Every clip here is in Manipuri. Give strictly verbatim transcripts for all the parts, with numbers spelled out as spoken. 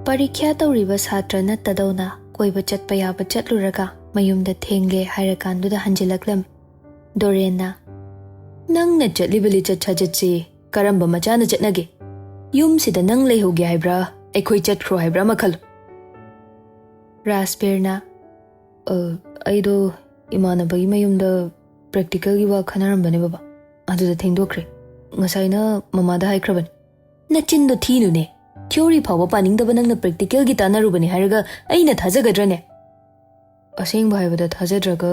ꯄꯔꯤꯈ꯭ꯌꯥ ꯇꯧꯔꯤꯕ ꯁꯥꯇ꯭ꯔ ꯅꯠꯇꯗꯧꯅ ꯀꯣꯏꯕ ꯆꯠꯄ ꯌꯥꯕ ꯆꯠꯂꯨꯔꯒ ꯃꯌꯨꯝꯗ ꯊꯦꯡꯂꯦ ꯍꯥꯏꯔꯀꯥꯟꯗꯨꯗ ꯍꯟꯖꯤꯜꯂꯛꯂꯝꯃꯤ꯫ ꯗꯣꯔꯦꯟꯅ, "ꯅꯪꯅ ꯆꯠꯂꯤꯕ ꯂꯤꯆꯠ ꯁꯥꯖꯠꯁꯤ ꯀꯔꯝꯕ ꯃꯆꯥꯅ ꯆꯠꯅꯒꯦ? ꯌꯨꯝꯁꯤꯗ ꯅꯪ ꯂꯩꯍꯧꯒꯦ ꯍꯥꯏꯕ꯭ꯔꯥ, ꯑꯩꯈꯣꯏ ꯆꯠꯈ꯭ꯔꯣ ꯍꯥꯏꯕ꯭ꯔꯥ ꯑꯃ ꯈꯜꯂꯨ"꯫ ꯔꯥꯖꯕꯤꯔꯅ, "ꯑ, ꯑꯩꯗꯣ ꯏꯃꯥꯟꯅꯕꯒꯤ ꯃꯌꯨꯝꯗ ꯄ꯭ꯔꯦꯛꯇꯤꯀꯦꯜꯒꯤ ꯋꯥ ꯈꯟꯅꯔꯝꯕꯅꯦ ꯕꯕꯥ, ꯑꯗꯨꯗ ꯊꯦꯡꯗꯣꯛꯈ꯭ꯔꯦ꯫ ꯉꯁꯥꯏꯅ ꯃꯃꯥꯗ ꯍꯥꯏꯈ꯭ꯔꯕꯅꯤ"꯫ "ꯅꯆꯤꯟꯗꯣ ꯊꯤꯅꯨꯅꯦ꯫ ꯊꯤꯑꯣꯔꯤ ꯐꯥꯎꯕ ꯄꯥꯅꯤꯡꯗꯕ ꯅꯪꯅ ꯄ꯭ꯔꯦꯛꯇꯤꯀꯦꯜꯒꯤ ꯇꯥꯟꯅꯔꯨꯕꯅꯦ ꯍꯥꯏꯔꯒ ꯑꯩꯅ ꯊꯥꯖꯒꯗ꯭ꯔꯅꯦ?" "ꯑꯁꯦꯡꯕ ꯍꯥꯏꯕꯗ ꯊꯥꯖꯗ꯭ꯔꯒ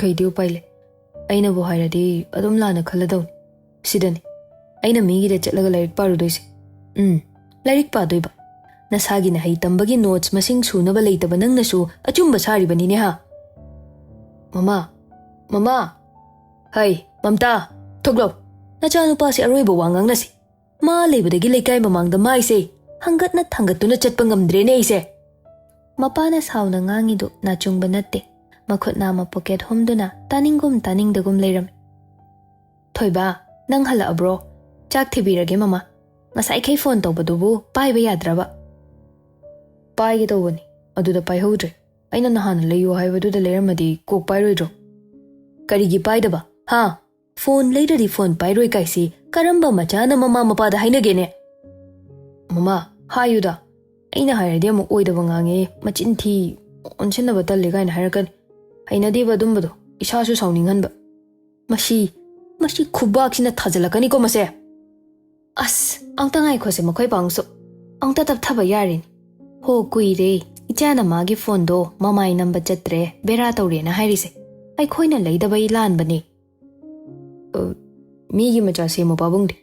ꯀꯩꯗꯤ ꯎꯄꯥꯏ ꯂꯩ? ꯑꯩꯅꯕꯨ ꯍꯥꯏꯔꯗꯤ ꯑꯗꯨꯝ ꯂꯥꯟꯅ ꯈꯜꯂꯗꯧꯅꯤ꯫ ꯁꯤꯗꯅꯤ ꯑꯩꯅ ꯃꯤꯒꯤꯗ ꯆꯠꯂꯒ ꯂꯥꯏꯔꯤꯛ ꯄꯥꯔꯨꯗꯣꯏꯁꯦ꯫ ꯎꯝ, ꯂꯥꯏꯔꯤꯛ ꯄꯥꯗꯣꯏꯕ꯫ ꯅꯁꯥꯒꯤ ꯅꯍꯩ ꯇꯝꯕꯒꯤ ꯅꯣꯠꯁ ꯃꯁꯤꯡ ꯁꯨꯅꯕ ꯂꯩꯇꯕ ꯅꯪꯅꯁꯨ ꯑꯆꯨꯝꯕ ꯁꯥꯔꯤꯕꯅꯤꯅꯦ ꯍꯥ?" "ꯃꯃꯥ, ꯃꯃꯥ!" "ꯍꯩ, ꯃꯝꯇꯥ, ꯊꯣꯛꯂꯛꯎ꯫ ꯅꯆꯥꯅꯨꯄꯥꯁꯦ ꯑꯔꯣꯏꯕ ꯋꯥ ꯉꯥꯡꯅꯁꯤ꯫ ꯃꯥ ꯂꯩꯕꯗꯒꯤ ꯂꯩꯀꯥꯏ ꯃꯃꯥꯡꯗ ꯃꯥꯏꯁꯦ ꯍꯪꯒꯠꯅ ꯊꯥꯡꯒꯠꯇꯨꯅ ꯆꯠꯄ ꯉꯝꯗ꯭ꯔꯦꯅꯦ ꯑꯩꯁꯦ"꯫ ꯃꯄꯥꯅ ꯁꯥꯎꯅ ꯉꯥꯡꯉꯤꯗꯨ ꯅꯥꯆꯨꯡꯕ ꯅꯠꯇꯦ꯫ ꯃꯈꯨꯠ ꯅꯥꯝꯃ ꯄꯣꯀꯦꯠ ꯍꯨꯝꯗꯨꯅ ꯇꯥꯅꯤꯡꯒꯨꯝ ꯇꯥꯅꯤꯡꯗꯒꯨꯝ ꯂꯩꯔꯝꯃꯤ꯫ "ꯊꯣꯏꯕ, ꯅꯪ ꯍꯜꯂꯛꯑꯕ꯭ꯔꯣ? ꯆꯥꯛ ꯊꯤꯕꯤꯔꯒꯦ ꯃꯃꯥ꯫ ꯉꯁꯥꯏꯈꯩ ꯐꯣꯟ ꯇꯧꯕꯗꯨꯕꯨ ꯄꯥꯏꯕ ꯌꯥꯗ꯭ꯔꯕ?" "ꯄꯥꯏꯒꯦ ꯇꯧꯕꯅꯤ, ꯑꯗꯨꯗ ꯄꯥꯏꯍꯧꯗ꯭ꯔꯦ꯫ ꯑꯩꯅ ꯅꯍꯥꯟ ꯂꯩꯌꯣ ꯍꯥꯏꯕꯗꯨꯗ ꯂꯩꯔꯝꯃꯗꯤ ꯀꯣꯛ ꯄꯥꯏꯔꯣꯏꯗ꯭ꯔꯣ?" "ꯀꯔꯤꯒꯤ ꯄꯥꯏꯗꯕ? ꯍꯥ? ꯐꯣꯟ ꯂꯩꯔꯗꯤ ꯐꯣꯟ ꯄꯥꯏꯔꯣꯏ ꯀꯥꯏꯁꯤ ꯀꯔꯝꯕ ꯃꯆꯥꯅ ꯃꯃꯥ ꯃꯄꯥꯗ ꯍꯥꯏꯅꯒꯦꯅꯦ?" "ꯃꯃꯥ, ꯍꯥꯏꯌꯨꯗ꯫ ꯑꯩꯅ ꯍꯥꯏꯔꯗꯤ ꯑꯃꯨꯛ ꯑꯣꯏꯗꯕ ꯉꯥꯡꯉꯦ, ꯃꯆꯤꯟ ꯊꯤ, ꯑꯣꯟꯁꯤꯟꯅꯕ ꯇꯜꯂꯦ ꯀꯥꯏꯅ ꯍꯥꯏꯔꯛꯀꯅꯤ꯫ ꯍꯩꯅꯗꯦꯕ ꯑꯗꯨꯝꯕꯗꯣ, ꯏꯁꯥꯁꯨ ꯁꯥꯎꯅꯤꯡꯍꯟꯕ꯫ ꯃꯁꯤ, ꯃꯁꯤ ꯈꯨꯕꯥꯛꯁꯤꯅ ꯊꯥꯖꯤꯜꯂꯛꯀꯅꯤꯀꯣ ꯃꯁꯦ꯫ ꯑꯁ, ꯑꯝꯇ ꯉꯥꯏꯈꯣꯁꯦ ꯃꯈꯣꯏ ꯄꯥꯎꯁꯨ꯫ ꯑꯝꯇ ꯇꯞꯊꯕ ꯌꯥꯔꯦꯅꯦ꯫ ꯍꯣ, ꯀꯨꯏꯔꯦ ꯏꯆꯥꯅ ꯃꯥꯒꯤ ꯐꯣꯟꯗꯣ ꯃꯃꯥꯏ ꯅꯝꯕ ꯆꯠꯇ꯭ꯔꯦ, ꯕꯦꯔꯥ ꯇꯧꯔꯦꯅ ꯍꯥꯏꯔꯤꯁꯦ꯫ ꯑꯩꯈꯣꯏꯅ ꯂꯩꯗꯕꯩ ꯂꯥꯟꯕꯅꯦ"꯫ "ꯑ, ꯃꯤꯒꯤ ꯃꯆꯥ ꯁꯦꯝꯃꯣ ꯄꯥꯕꯨꯡꯗꯤ꯫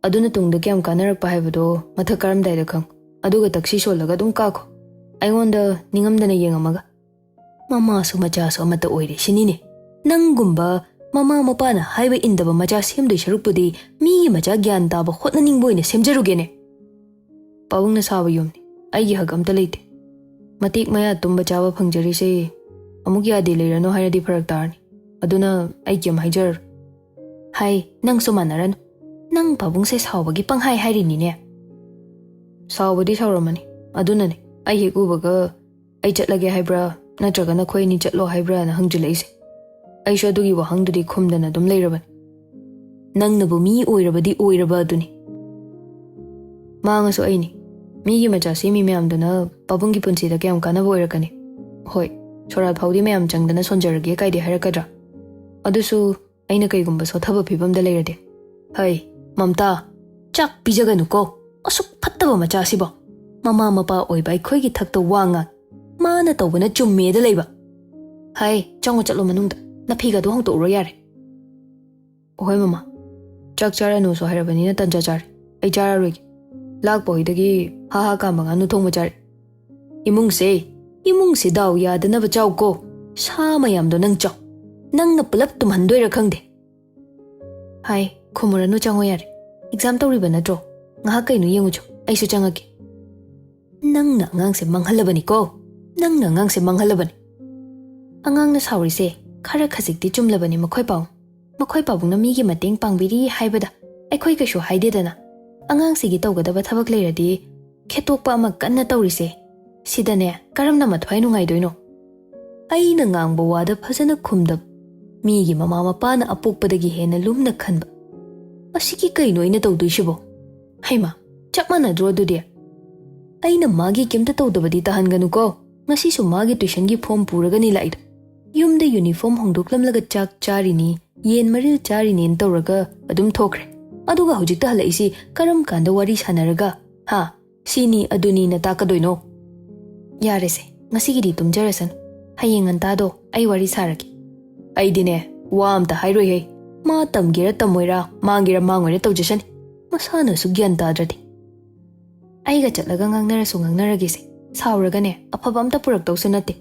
ꯑꯗꯨꯅ ꯇꯨꯡꯗ ꯀꯌꯥꯝ ꯀꯥꯟꯅꯔꯛꯄ ꯍꯥꯏꯕꯗꯣ ꯃꯊꯛ ꯀꯥꯔꯝꯗꯥꯏꯗ ꯈꯪ꯫ ꯑꯗꯨꯒ ꯇꯛꯁꯤ ꯁꯣꯜꯂꯒ ꯑꯗꯨꯝ ꯀꯥꯈꯣ꯫ ꯑꯩꯉꯣꯟꯗ ꯅꯤꯡꯉꯝꯗꯅ ꯌꯦꯡꯉꯝꯃꯒ꯫ ꯃꯃꯥꯁꯨ ꯃꯆꯥꯁꯨ ꯑꯃꯠꯇ ꯑꯣꯏꯔꯦ ꯁꯤꯅꯤꯅꯦ꯫ ꯅꯪꯒꯨꯝꯕ ꯃꯃꯥ ꯃꯄꯥꯅ ꯍꯥꯏꯕ ꯏꯟꯗꯕ ꯃꯆꯥ ꯁꯦꯝꯗꯣꯏ ꯁꯔꯨꯛꯄꯨꯗꯤ ꯃꯤꯒꯤ ꯃꯆꯥ ꯒ꯭ꯌꯥꯟ ꯇꯥꯕ ꯍꯣꯠꯅꯅꯤꯡꯕ ꯑꯣꯏꯅ ꯁꯦꯝꯖꯔꯨꯒꯦꯅꯦ"꯫ "ꯄꯥꯕꯨꯡꯅ ꯁꯥꯕ ꯌꯨꯝꯅꯤ, ꯑꯩꯒꯤ ꯍꯛ ꯑꯝꯇ ꯂꯩꯇꯦ꯫ ꯃꯇꯤꯛ ꯃꯌꯥ ꯇꯨꯝꯕ ꯆꯥꯕ ꯐꯪꯖꯔꯤꯁꯦ꯫ ꯑꯃꯨꯛ ꯌꯥꯗꯦ ꯂꯩꯔꯅꯨ ꯍꯥꯏꯔꯗꯤ ꯐꯔꯛ ꯇꯥꯔꯅꯤ꯫ ꯑꯗꯨꯅ ꯑꯩ ꯀꯩꯝ ꯍꯥꯏꯖꯔꯔꯣꯏ"꯫ "ꯍꯥꯏ, ꯅꯪꯁꯨ ꯃꯥꯟꯅꯔꯅꯨ꯫ ꯅꯪ ꯄꯥꯕꯨꯡꯁꯦ ꯁꯥꯎꯕꯒꯤ ꯄꯪꯍꯥꯏ ꯍꯥꯏꯔꯤꯅꯤꯅꯦ"꯫ "ꯁꯥꯎꯕꯗꯤ ꯁꯥꯎꯔꯝꯃꯅꯤ, ꯑꯗꯨꯅꯅꯦ ꯑꯩ ꯍꯦꯛ ꯎꯕꯒ "ꯑꯩ ꯆꯠꯂꯒꯦ ꯍꯥꯏꯕ꯭ꯔꯥ, ꯅꯠꯇ꯭ꯔꯒ ꯅꯈꯣꯏ ꯑꯅꯤ ꯆꯠꯂꯣ ꯍꯥꯏꯕ꯭ꯔꯥꯅ?" ꯍꯪꯖꯤꯜꯂꯛꯏꯁꯦ꯫ ꯑꯩꯁꯨ ꯑꯗꯨꯒꯤ ꯋꯥꯍꯪꯗꯨꯗꯤ ꯈꯨꯝꯗꯅ ꯑꯗꯨꯝ ꯂꯩꯔꯕꯅꯤ꯫ ꯅꯪꯅꯕꯨ ꯃꯤ ꯑꯣꯏꯔꯕꯗꯤ ꯑꯣꯏꯔꯕ ꯑꯗꯨꯅꯤ꯫ ꯃꯥꯡꯉꯁꯨ ꯑꯩꯅꯤ꯫ ꯃꯤꯒꯤ ꯃꯆꯥ ꯁꯦꯝꯃꯤ ꯃꯌꯥꯝꯗꯨꯅ ꯄꯥꯕꯨꯡꯒꯤ ꯄꯨꯟꯁꯤꯗ ꯀꯌꯥꯝ ꯀꯥꯟꯅꯕ ꯑꯣꯏꯔꯛꯀꯅꯤ? ꯍꯣꯏ, ꯁꯣꯔꯥꯠ ꯐꯥꯎꯗꯤ ꯃꯌꯥꯝ ꯆꯪꯗꯅ ꯁꯣꯟꯖꯔꯒꯦ ꯀꯥꯏꯗꯤ ꯍꯥꯏꯔꯛꯀꯗ꯭ꯔꯥ? ꯑꯗꯨꯁꯨ ꯑꯩꯅ ꯀꯩꯒꯨꯝꯕ ꯁꯣꯠꯊꯕ ꯐꯤꯕꯝꯗ ꯂꯩꯔꯗꯤ? ꯍꯩ, ꯃꯝꯇꯥ, ꯆꯥꯛ ꯄꯤꯖꯒꯅꯨꯀꯣ꯫ ꯑꯁꯨꯛ ꯐꯠꯇꯕ ꯃꯆꯥꯁꯤꯕꯣ꯫ ꯃꯃꯥ ꯃꯄꯥ ꯑꯣꯏꯕ ꯑꯩꯈꯣꯏꯒꯤ ꯊꯛꯇ ꯋꯥ ꯉꯥꯡ꯫ ꯃꯥꯅ ꯇꯧꯕꯅ ꯆꯨꯝꯃꯦꯗ ꯂꯩꯕ꯫ ꯍꯩ, ꯆꯪꯉꯣ ꯆꯠꯂꯣ ꯃꯅꯨꯡꯗ꯫ ꯅꯐꯤꯒꯗꯣ ꯍꯣꯡꯇꯣꯛꯎꯔꯣ ꯌꯥꯔꯦ꯫ ꯑꯍꯣꯏ ꯃꯃꯥ꯫ ꯆꯥꯛ ꯆꯥꯔꯅꯨꯁꯨ ꯍꯥꯏꯔꯕꯅꯤꯅ ꯇꯟꯖꯥ ꯆꯥꯔꯦ꯫ ꯑꯩ ꯆꯥꯔꯔꯣꯏꯒꯦ꯫ ꯂꯥꯛꯄ ꯍꯣꯏꯗꯒꯤ ꯍꯥ ꯍꯥ ꯀꯥꯝꯕ ꯉꯥꯅꯨ ꯊꯣꯡꯕ ꯆꯥꯔꯦ꯫ ꯏꯃꯨꯡꯁꯦ, ꯏꯃꯨꯡꯁꯦ ꯗꯥꯎ ꯌꯥꯗꯅꯕ ꯆꯥꯎꯀꯣ꯫ ꯁꯥ ꯃꯌꯥꯝꯗꯣ ꯅꯪ ꯆꯥꯎ꯫ ꯅꯪꯅ ꯄꯨꯂꯞ ꯇꯨꯝꯍꯟꯗꯣꯏꯔꯥ ꯈꯪꯗꯦ꯫ ꯍꯥꯏ, ꯈꯨꯝꯃꯨꯔꯅꯨ, ꯆꯪꯉꯣ ꯌꯥꯔꯦ꯫ ꯑꯦꯛꯖꯥꯝ ꯇꯧꯔꯤꯕ ꯅꯠꯇ꯭ꯔꯣ? ꯉꯥꯏꯍꯥꯛ ꯀꯩꯅꯣ ꯌꯦꯡꯉꯨꯆꯣ, ꯑꯩꯁꯨ ꯆꯪꯉꯛꯀꯦ꯫ ꯅꯪꯅ ꯑꯉꯥꯡꯁꯦ ꯃꯥꯡꯍꯜꯂꯕꯅꯤꯀꯣ꯫ ꯅꯪꯅ ꯑꯉꯥꯡꯁꯦ ꯃꯥꯡꯍꯜꯂꯕꯅꯤ꯫ ꯑꯉꯥꯡꯅ ꯁꯥꯎꯔꯤꯁꯦ ꯈꯔ ꯈꯖꯤꯛꯇꯤ ꯆꯨꯝꯂꯕꯅꯤ ꯃꯈꯣꯏ ꯄꯥꯎ꯫ ꯃꯈꯣꯏ ꯄꯥꯕꯨꯡꯅ ꯃꯤꯒꯤ ꯃꯇꯦꯡ ꯄꯥꯡꯕꯤꯔꯤ ꯍꯥꯏꯕꯗ ꯑꯩꯈꯣꯏ ꯀꯩꯁꯨ ꯍꯥꯏꯗꯦꯗꯅ꯫ ꯑꯉꯥꯡꯁꯤꯒꯤ ꯇꯧꯒꯗꯕ ꯊꯕꯛ ꯂꯩꯔꯗꯤ ꯈꯦꯠꯇꯣꯛꯄ ꯑꯃ ꯀꯟꯅ ꯇꯧꯔꯤꯁꯦ꯫ ꯁꯤꯗꯅꯦ ꯀꯔꯝꯅ ꯃꯊ꯭ꯋꯥꯏ ꯅꯨꯡꯉꯥꯏꯗꯣꯏꯅꯣ? ꯑꯩꯅ ꯉꯥꯡꯕ ꯋꯥꯗ ꯐꯖꯅ ꯈꯨꯝꯗꯕ, ꯃꯤꯒꯤ ꯃꯃꯥ ꯃꯄꯥꯅ ꯑꯄꯣꯛꯄꯗꯒꯤ ꯍꯦꯟꯅ ꯂꯨꯝꯅ ꯈꯟꯕ꯫ ꯑꯁꯤꯒꯤ ꯀꯩꯅꯣ ꯑꯩꯅ ꯇꯧꯗꯣꯏꯁꯤꯕꯣ? ꯍꯩꯃꯥ, ꯆꯞ ꯃꯥꯟꯅꯗ꯭ꯔꯣ ꯑꯗꯨꯗꯤ? ꯑꯩꯅ ꯃꯥꯒꯤ ꯀꯩꯝꯇ ꯇꯧꯗꯕꯗꯤ ꯇꯥꯍꯟꯒꯅꯨꯀꯣ꯫ ꯉꯁꯤꯁꯨ ꯃꯥꯒꯤ ꯇꯨꯏꯁꯟꯒꯤ ꯐꯣꯝ ꯄꯨꯔꯒꯅꯤ ꯂꯥꯛꯏꯗꯣ꯫ ꯌꯨꯝꯗ ꯌꯨꯅꯤꯐꯣꯔꯝ ꯍꯣꯡꯗꯣꯛꯂꯝꯂꯒ ꯆꯥꯛ ꯆꯥꯔꯤꯅꯤ, ꯌꯦꯟ ꯃꯔꯤꯜ ꯆꯥꯔꯤꯅꯦꯅ ꯇꯧꯔꯒ ꯑꯗꯨꯝ ꯊꯣꯛꯈ꯭ꯔꯦ꯫ ꯑꯗꯨꯒ ꯍꯧꯖꯤꯛꯇ ꯍꯜꯂꯛꯏꯁꯤ ꯀꯔꯝ ꯀꯥꯟꯗ ꯋꯥꯔꯤ ꯁꯥꯟꯅꯔꯒ, ꯍꯥ, ꯁꯤꯅꯤ ꯑꯗꯨꯅꯤꯅ ꯇꯥꯛꯀꯗꯣꯏꯅꯣ? ꯌꯥꯔꯦꯁꯦ, ꯉꯁꯤꯒꯤꯗꯤ ꯇꯨꯝꯖꯔꯁꯅꯨ꯫ ꯍꯌꯦꯡ ꯉꯟꯇꯥꯗꯣ ꯑꯩ ꯋꯥꯔꯤ ꯁꯥꯔꯒꯦ꯫ ꯑꯩꯗꯤꯅꯦ, ꯋꯥ ꯑꯝꯇ ꯍꯥꯏꯔꯣꯏꯍꯦ꯫ ꯃꯥ ꯇꯝꯒꯦꯔꯥ ꯇꯝꯃꯣꯏꯔꯥ, ꯃꯥꯡꯒꯦꯔꯥ ꯃꯥꯡꯉꯣꯏꯔꯥ ꯇꯧꯖꯁꯅꯤ꯫ ꯃꯁꯥꯅꯁꯨ ꯒ꯭ꯌꯥꯟ ꯇꯥꯗ꯭ꯔꯗꯤ꯫ ꯑꯩꯒ ꯆꯠꯂꯒ ꯉꯥꯡꯅꯔꯁꯨ ꯉꯥꯡꯅꯔꯒꯦꯁꯦ꯫ ꯁꯥꯎꯔꯒꯅꯦ, ꯑꯐꯕ ꯑꯝꯇ ꯄꯨꯔꯛꯇꯧꯁꯨ ꯅꯠꯇꯦ꯫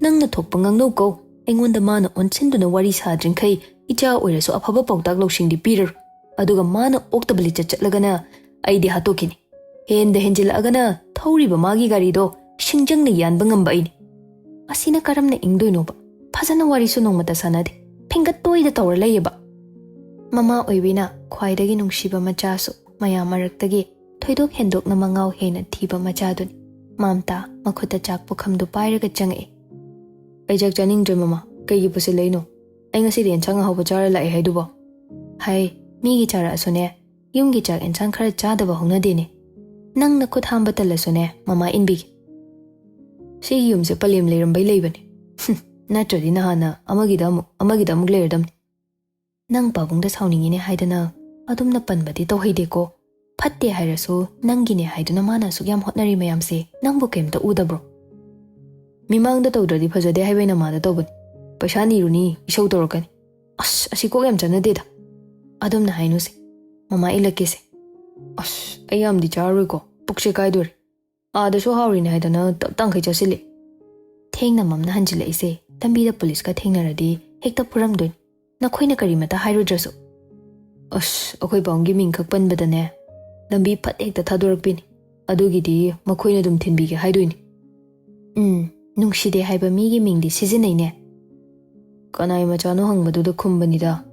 ꯅꯪꯅ ꯊꯣꯛꯄ ꯉꯥꯡꯅꯧ ꯀꯣ꯫ ꯑꯩꯉꯣꯟꯗ ꯃꯥꯅ ꯑꯣꯟꯁꯤꯟꯗꯨꯅ ꯋꯥꯔꯤ ꯁꯥꯗ꯭ꯔꯤꯡꯈꯩ ꯏꯆꯥ ꯑꯣꯏꯔꯁꯨ ꯑꯐꯕ ꯄꯥꯎꯇꯥꯛ ꯂꯧꯁꯤꯡꯗꯤ ꯄꯤꯔꯔꯣꯏ꯫ ꯑꯗꯨꯒ ꯃꯥꯅ ꯑꯣꯛꯇꯕ ꯂꯤꯆꯠ ꯆꯠꯂꯒꯅ ꯑꯩꯗꯤ ꯍꯥꯠꯇꯣꯛꯈꯤꯅꯤ꯫ ꯍꯦꯟꯗ ꯍꯦꯟꯖꯤꯜꯂꯛꯑꯒꯅ ꯊꯧꯔꯤꯕ ꯃꯥꯒꯤ ꯒꯥꯔꯤꯗꯣ ꯁꯤꯡꯖꯪꯅ ꯌꯥꯟꯕ ꯉꯝꯕ ꯑꯩꯅꯤ꯫ ꯑꯁꯤꯅ ꯀꯔꯝꯅ ꯏꯪꯗꯣꯏꯅꯣꯕ? ꯐꯖꯅ ꯋꯥꯔꯤꯁꯨ ꯅꯣꯡꯃꯇ ꯁꯥꯟꯅꯗꯦ꯫ ꯐꯤꯡꯒꯠ ꯇꯣꯏꯗ ꯇꯧꯔ ꯂꯩꯌꯦꯕ꯫ ꯃꯃꯥ ꯑꯣꯏꯕꯤꯅ ꯈ꯭ꯋꯥꯏꯗꯒꯤ ꯅꯨꯡꯁꯤꯕ ꯃꯆꯥꯁꯨ ꯃꯌꯥꯝ ꯃꯔꯛꯇꯒꯤ ꯊꯣꯏꯗꯣꯛ ꯍꯦꯟꯗꯣꯛꯅ ꯃꯉꯥꯎ ꯍꯦꯟꯅ ꯊꯤꯕ ꯃꯆꯥꯗꯨꯅꯤ꯫ ꯃꯥꯝꯇꯥ ꯃꯈꯨꯠꯇ ꯆꯥꯛ ꯄꯨꯈꯝꯗꯨ ꯄꯥꯏꯔꯒ ꯆꯪꯉꯛꯏ꯫ "ꯑꯩ ꯆꯥꯛ ꯆꯥꯅꯤꯡꯗ꯭ꯔꯦ ꯃꯃꯥ, ꯀꯩꯒꯤ ꯄꯨꯁꯤꯜꯂꯛꯏꯅꯣ? ꯑꯩ ꯉꯁꯤꯗꯤ ꯑꯦꯟꯁꯥꯡ ꯑꯍꯥꯎꯕ ꯆꯥꯔ ꯂꯥꯛꯑꯦ ꯍꯥꯏꯗꯨꯕꯣ?" "ꯍꯥꯏ, ꯃꯤꯒꯤ ꯆꯥꯔꯛꯑꯁꯨꯅꯦ, ꯌꯨꯝꯒꯤ ꯆꯥꯛ ꯑꯦꯟꯁꯥꯡ ꯈꯔ ꯆꯥꯗꯕ ꯍꯧꯅꯗꯦꯅꯦ꯫ ꯅꯪꯅ ꯈꯨꯠ ꯍꯥꯝꯕ ꯇꯜꯂꯁꯨꯅꯦ, ꯃꯃꯥ ꯏꯟꯕꯤꯒꯦ꯫ ꯁꯤꯒꯤ ꯌꯨꯝꯁꯦ ꯄꯂꯦꯝ ꯂꯩꯔꯝꯕꯩ ꯂꯩꯕꯅꯦ꯫ ꯍꯨꯝ, ꯅꯠꯇ꯭ꯔꯗꯤ ꯅꯍꯥꯟꯅ ꯑꯃꯒꯤꯗ ꯑꯃꯨꯛ, ꯑꯃꯒꯤꯗ ꯑꯃꯨꯛ ꯂꯩꯔꯗꯝꯅꯤ꯫ ꯅꯪ ꯄꯥꯕꯨꯡꯗ ꯁꯥꯎꯅꯤꯡꯉꯤꯅꯦ ꯍꯥꯏꯗꯅ ꯑꯗꯨꯝꯅ ꯄꯟꯕꯗꯤ ꯇꯧꯍꯩꯗꯦꯀꯣ꯫ ꯐꯠꯇꯦ ꯍꯥꯏꯔꯁꯨ ꯅꯪꯒꯤꯅꯦ ꯍꯥꯏꯗꯨꯅ ꯃꯥꯅ ꯑꯁꯨꯛ ꯌꯥꯝ ꯍꯣꯠꯅꯔꯤ ꯃꯌꯥꯝꯁꯦ ꯅꯪꯕꯨ ꯀꯩꯝꯇ ꯎꯗꯕ꯭ꯔꯣ?" "ꯃꯤꯃꯥꯡꯗ ꯇꯧꯗ꯭ꯔꯗꯤ ꯐꯖꯗꯦ ꯍꯥꯏꯕꯩ ꯅꯃꯥꯗ ꯇꯧꯕꯅꯤ꯫ ꯄꯩꯁꯥ ꯅꯤꯔꯨꯅꯤ, ꯏꯁꯧ ꯇꯧꯔꯛꯀꯅꯤ꯫ ꯑꯁ, ꯑꯁꯤ ꯀꯣꯛ ꯌꯥꯝ ꯆꯥꯟꯅꯗꯦꯗ꯫ ꯑꯗꯨꯝꯅ ꯍꯥꯏꯅꯨꯁꯦ꯫ ꯃꯃꯥ ꯏꯜꯂꯛꯀꯦꯁꯦ꯫ ꯑꯁ, ꯑꯩ ꯌꯥꯝꯗꯤ ꯆꯥꯔꯔꯣꯏꯀꯣ, ꯄꯨꯛꯁꯦ ꯀꯥꯏꯗꯣꯔꯦ꯫ ꯑꯥꯗꯁꯨ ꯍꯥꯎꯔꯤꯅꯦ ꯍꯥꯏꯗꯅ ꯇꯞ ꯇꯥꯡꯈꯩ ꯆꯥꯁꯤꯜꯂꯦ꯫" ꯊꯦꯡꯅ ꯃꯝꯅ ꯍꯟꯖꯤꯜꯂꯛꯏꯁꯦ꯫ ꯂꯝꯕꯤꯗ ꯄꯨꯂꯤꯁꯀ ꯊꯦꯡꯅꯔꯗꯤ ꯍꯦꯛꯇ ꯐꯨꯔꯝꯗꯣꯏꯅꯤ꯫ ꯅꯈꯣꯏꯅ ꯀꯔꯤꯃꯇ ꯍꯥꯏꯔꯨꯗ꯭ꯔꯁꯨ꯫ ꯑꯁ, ꯑꯩꯈꯣꯏ ꯄꯥꯕꯨꯡꯒꯤ ꯃꯤꯡ ꯈꯛ ꯄꯟꯕꯗꯅꯦ, ꯂꯝꯕꯤ ꯐꯠ ꯍꯦꯛꯇ ꯊꯥꯗꯣꯔꯛꯄꯤꯅꯤ꯫ ꯑꯗꯨꯒꯤꯗꯤ ꯃꯈꯣꯏꯅ ꯑꯗꯨꯝ ꯊꯤꯟꯕꯤꯒꯦ ꯍꯥꯏꯗꯣꯏꯅꯤ꯫ ꯎꯝ, ꯅꯨꯡꯁꯤꯗꯦ ꯍꯥꯏꯕ ꯃꯤꯒꯤ ꯃꯤꯡꯗꯤ ꯁꯤꯖꯤꯟꯅꯩꯅꯦ꯫ ꯀꯅꯥꯏ ꯃꯆꯥꯅꯣ ꯍꯪꯕꯗꯨꯗ ꯈꯨꯝꯕꯅꯤꯗ꯫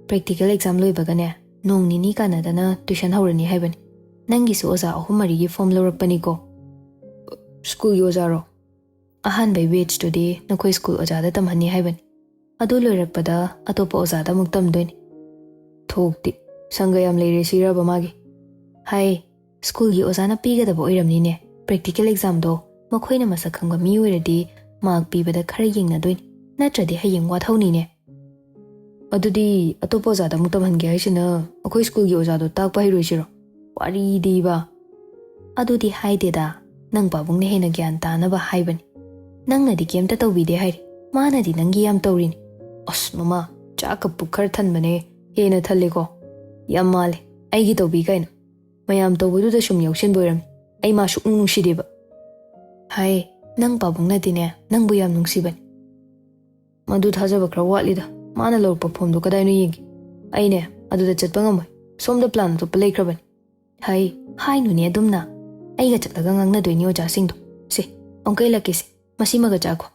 ꯄ꯭ꯔꯦꯛꯇꯤꯀꯦꯜ ꯑꯦꯛꯖꯥꯝ ꯂꯣꯏꯕꯒꯅꯦ, ꯅꯣꯡ ꯅꯤꯅꯤ ꯀꯥꯟꯅꯗꯅ ꯇꯨꯏꯁꯟ ꯍꯧꯔꯅꯤ ꯍꯥꯏꯕꯅꯤ꯫ ꯅꯪꯒꯤꯁꯨ ꯑꯣꯖꯥ ꯑꯍꯨꯝ ꯃꯔꯤꯒꯤ ꯐꯣꯝ ꯂꯧꯔꯛꯄꯅꯤꯀꯣ꯫ ꯁ꯭ꯀꯨꯜꯒꯤ ꯑꯣꯖꯥꯔꯣ? ꯑꯍꯥꯟꯕꯩ ꯕꯦꯠꯁꯇꯨꯗꯤ ꯅꯈꯣꯏ ꯁ꯭ꯀꯨꯜ ꯑꯣꯖꯥꯗ ꯇꯝꯍꯟꯅꯤ ꯍꯥꯏꯕꯅꯤ꯫ ꯑꯗꯨ ꯂꯣꯏꯔꯛꯄꯗ ꯑꯇꯣꯞꯄ ꯑꯣꯖꯥꯗ ꯑꯃꯨꯛ ꯇꯝꯗꯣꯏꯅꯤ꯫ ꯊꯣꯛꯇꯤ, ꯁꯪꯒ ꯌꯥꯝ ꯂꯩꯔꯦ ꯁꯤꯔꯕ ꯃꯥꯒꯤ? ꯍꯥꯏ, ꯁ꯭ꯀꯨꯜꯒꯤ ꯑꯣꯖꯥꯅ ꯄꯤꯒꯗꯕ ꯑꯣꯏꯔꯝꯅꯤꯅꯦ꯫ ꯄ꯭ꯔꯦꯛꯇꯤꯀꯦꯜ ꯑꯦꯛꯖꯥꯝꯗꯣ ꯃꯈꯣꯏꯅ ꯃꯁꯛ ꯈꯪꯕ ꯃꯤ ꯑꯣꯏꯔꯗꯤ ꯃꯥꯔꯛ ꯄꯤꯕꯗ ꯈꯔ ꯌꯦꯡꯅꯗꯣꯏꯅꯤ, ꯅꯠꯇ꯭ꯔꯗꯤ ꯍꯌꯦꯡ ꯋꯥꯊꯧꯅꯤꯅꯦ꯫ ꯑꯗꯨꯗꯤ ꯑꯇꯣꯞꯄ ꯑꯣꯖꯥꯗ ꯑꯃꯨꯛ ꯇꯝꯍꯟꯒꯦ ꯍꯥꯏꯁꯤꯅ ꯑꯩꯈꯣꯏ ꯁ꯭ꯀꯨꯜꯒꯤ ꯑꯣꯖꯥꯗꯣ ꯇꯥꯛꯄ ꯍꯩꯔꯣꯏꯁꯤꯔꯣ? ꯋꯥꯔꯤꯗꯤꯕ꯫ ꯑꯗꯨꯗꯤ ꯍꯥꯏꯗꯦꯗ, ꯅꯪ ꯄꯥꯕꯨꯡꯅ ꯍꯦꯟꯅ ꯒ꯭ꯌꯥꯟ ꯇꯥꯅꯕ ꯍꯥꯏꯕꯅꯤ꯫ ꯅꯪꯅꯗꯤ ꯀꯩꯝꯇ ꯇꯧꯕꯤꯗꯦ ꯍꯥꯏꯔꯤ, ꯃꯥꯅꯗꯤ ꯅꯪꯒꯤ ꯌꯥꯝ ꯇꯧꯔꯤꯅꯤ꯫ ꯑꯁ ꯃꯃꯥ, ꯆꯥꯛꯀ ꯄꯨꯛ ꯈꯔ ꯊꯟꯕꯅꯦ, ꯍꯦꯟꯅ ꯊꯜꯂꯦꯀꯣ꯫ ꯌꯥꯝ ꯃꯥꯜꯂꯦ, ꯑꯩꯒꯤ ꯇꯧꯕꯤ ꯀꯥꯏꯅ꯫ ꯃꯌꯥꯝ ꯇꯧꯕꯗꯨꯗ ꯁꯨꯝ ꯌꯥꯎꯁꯤꯟꯕ ꯑꯣꯏꯔꯝꯅꯤ꯫ ꯑꯩ ꯃꯥ ꯁꯨꯛꯅꯨꯡ ꯅꯨꯡꯁꯤꯗꯦꯕ꯫ ꯍꯥꯏ, ꯅꯪ ꯄꯥꯕꯨꯡꯅꯗꯤꯅꯦ ꯅꯪꯕꯨ ꯌꯥꯝ ꯅꯨꯡꯁꯤꯕꯅꯤ꯫ ꯃꯗꯨ ꯊꯥꯖꯕ ꯈꯔ ꯋꯥꯠꯂꯤꯗ꯫ ꯃꯥꯅ ꯂꯧꯔꯛꯄ ꯐꯣꯝꯗꯣ ꯀꯗꯥꯏꯅꯣ ꯌꯦꯡꯒꯦ꯫ ꯑꯩꯅꯦ ꯑꯗꯨꯗ ꯆꯠꯄ ꯉꯝꯃꯣꯏ꯫ ꯁꯣꯝꯗ ꯄ꯭ꯂꯥꯟ ꯑꯇꯣꯞꯄ ꯂꯩꯈ꯭ꯔꯕꯅꯤ꯫ ꯍꯥꯏ, ꯍꯥꯏꯅꯨꯅꯦ ꯑꯗꯨꯝꯅ꯫ ꯑꯩꯒ ꯆꯠꯂꯒ ꯉꯥꯡꯅꯗꯣꯏꯅꯤ ꯑꯣꯖꯥꯁꯤꯡꯗꯣ꯫ ꯁꯦ, ꯑꯃꯨꯛꯀ ꯏꯜꯂꯛꯀꯦꯁꯦ꯫ ꯃꯁꯤꯃꯒ ꯆꯥꯈꯣ꯫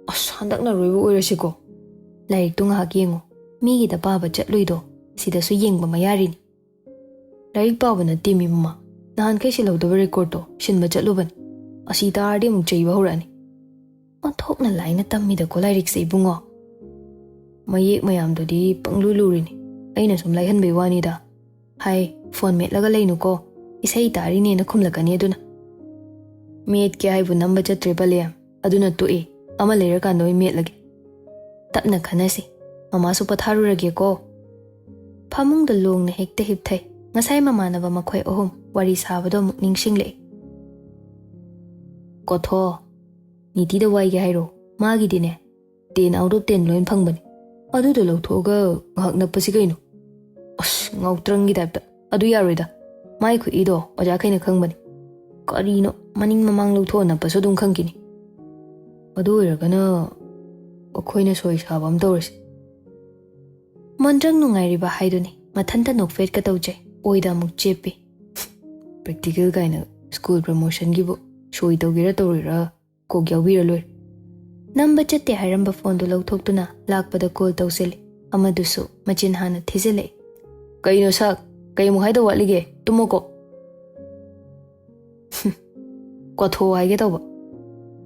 ꯑꯁ, ꯍꯟꯗꯛꯅ ꯑꯔꯣꯏꯕ ꯑꯣꯏꯔꯁꯤꯀꯣ꯫ ꯂꯥꯏꯔꯤꯛꯇꯣ ꯉꯥꯏꯍꯥꯛ ꯌꯦꯡꯉꯣ꯫ ꯃꯤꯒꯤꯗ ꯄꯥꯕ ꯆꯠꯂꯨꯏꯗꯣ ꯁꯤꯗꯁꯨ ꯌꯦꯡꯕ ꯃꯌꯥꯔꯤꯅꯤ꯫ ꯂꯥꯏꯔꯤꯛ ꯄꯥꯕ ꯅꯠꯇꯦꯃꯤ ꯃꯃꯥ, ꯅꯍꯥꯟꯈꯩ ꯁꯤꯜꯍꯧꯗꯕ ꯔꯦꯀꯣꯔꯠꯇꯣ ꯁꯤꯟꯕ ꯆꯠꯂꯨꯕꯅꯤ꯫ ꯑꯁꯤ ꯇꯥꯔꯗꯤ ꯑꯃꯨꯛ ꯆꯩꯕ ꯍꯧꯔꯛꯑꯅꯤ꯫ ꯑꯣꯟꯊꯣꯛꯅ ꯂꯥꯏꯅ ꯇꯝꯃꯤꯗꯀꯣ ꯂꯥꯏꯔꯤꯛꯁꯦ ꯏꯕꯨꯡꯉꯣ꯫ ꯃꯌꯦꯛ ꯃꯌꯥꯝꯗꯨꯗꯤ ꯄꯪꯂꯨ ꯂꯨꯔꯤꯅꯤ, ꯑꯩꯅ ꯁꯨꯝ ꯂꯥꯏꯍꯟꯕꯩ ꯋꯥꯅꯤꯗ꯫ ꯍꯥꯏ, ꯐꯣꯟ ꯃꯦꯠꯂꯒ ꯂꯩꯅꯨꯀꯣ, ꯏꯁꯩ ꯇꯥꯔꯤꯅꯦꯅ ꯈꯨꯝꯂꯛꯀꯅꯤ ꯑꯗꯨꯅ꯫ ꯃꯦꯠꯀꯦ ꯍꯥꯏꯕꯨ ꯅꯝꯕ ꯆꯠꯇ꯭ꯔꯦ ꯕꯂꯦꯝ, ꯑꯗꯨꯅ ꯇꯣꯛꯑꯦ, ꯑꯃ ꯂꯩꯔꯀꯥꯟꯗ ꯑꯣꯏ ꯃꯦꯠꯂꯒꯦ꯫ ꯇꯞꯅ ꯈꯟꯅꯁꯤ, ꯃꯃꯥꯁꯨ ꯄꯣꯊꯥꯔꯨꯔꯒꯦꯀꯣ꯫ ꯐꯃꯨꯡꯗ ꯂꯣꯡꯅ ꯍꯦꯛꯇ ꯍꯤꯞꯊꯩ꯫ ꯉꯁꯥꯏ ꯃꯃꯥꯟꯅꯕ ꯃꯈꯣꯏ ꯑꯍꯨꯝ ꯋꯥꯔꯤ ꯁꯥꯕꯗꯣ ꯑꯃꯨꯛ ꯅꯤꯡꯁꯤꯡꯂꯛꯏ꯫ ꯀꯣꯊꯣ, ꯅꯤꯇꯤꯗ ꯋꯥꯏꯒꯦ ꯍꯥꯏꯔꯣ? ꯃꯥꯒꯤꯗꯤꯅꯦ, ten out of ten ꯂꯣꯏ ꯐꯪꯕꯅꯤ꯫ ꯑꯗꯨꯗꯣ ꯂꯧꯊꯣꯛꯑꯒ ꯉꯥꯏꯍꯥꯛ ꯅꯞꯄꯁꯤ ꯀꯩꯅꯣ? ꯑꯁ, ꯉꯥꯎꯇ꯭ꯔꯪꯒꯤ ꯇꯥꯏꯞꯇ꯫ ꯑꯗꯨ ꯌꯥꯔꯣꯏꯗ, ꯃꯥꯏ ꯈꯨꯠꯏꯗꯣ ꯑꯣꯖꯥꯈꯩꯅ ꯈꯪꯕꯅꯤ꯫ ꯀꯔꯤꯅꯣ, ꯃꯅꯤꯡ ꯃꯃꯥꯡ ꯂꯧꯊꯣꯛꯑ ꯅꯞꯄꯁꯨ ꯑꯗꯨꯝ ꯈꯪꯈꯤꯅꯤ꯫ ꯑꯗꯨ ꯑꯣꯏꯔꯒꯅ ꯑꯩꯈꯣꯏꯅ ꯁꯣꯏ ꯁꯥꯕ ꯑꯃ ꯇꯧꯔꯁꯤ꯫ ꯃꯣꯟꯗ꯭ꯔꯪ ꯅꯨꯡꯉꯥꯏꯔꯤꯕ ꯍꯥꯏꯗꯨꯅꯤ, ꯃꯊꯟꯇ ꯅꯣꯛꯐꯦꯠꯀ ꯇꯧꯖꯩ, ꯑꯣꯏꯗ ꯑꯃꯨꯛ ꯆꯦꯞꯄꯤ꯫ ꯄ꯭ꯔꯦꯛꯇꯤꯀꯦꯜ ꯀꯥꯏꯅ ꯁ꯭ꯀꯨꯜ ꯄ꯭ꯔꯃꯣꯁꯟꯒꯤꯕꯨ ꯁꯣꯏ ꯇꯧꯒꯦꯔꯥ ꯇꯧꯔꯣꯏꯔꯥ ꯀꯣꯛ ꯌꯥꯎꯕꯤꯔ ꯂꯣꯏꯔꯦ꯫ ꯅꯝꯕ ꯆꯠꯇꯦ ꯍꯥꯏꯔꯝꯕ ꯐꯣꯟꯗꯨ ꯂꯧꯊꯣꯛꯇꯨꯅ ꯂꯥꯛꯄꯗ ꯀꯣꯜ ꯇꯧꯁꯤꯜꯂꯤ꯫ ꯑꯃꯗꯨꯁꯨ ꯃꯆꯤꯟ ꯍꯥꯟꯅ ꯊꯤꯖꯤꯜꯂꯛꯏ꯫ ꯀꯩꯅꯣ ꯁꯛ? ꯀꯩ ꯑꯃꯨꯛ ꯍꯥꯏꯗꯧ ꯋꯥꯠꯂꯤꯒꯦ? ꯇꯨꯝꯃꯣꯀꯣ꯫ ꯀꯣꯊꯣ ꯍꯥꯏꯒꯦ ꯇꯧꯕ꯫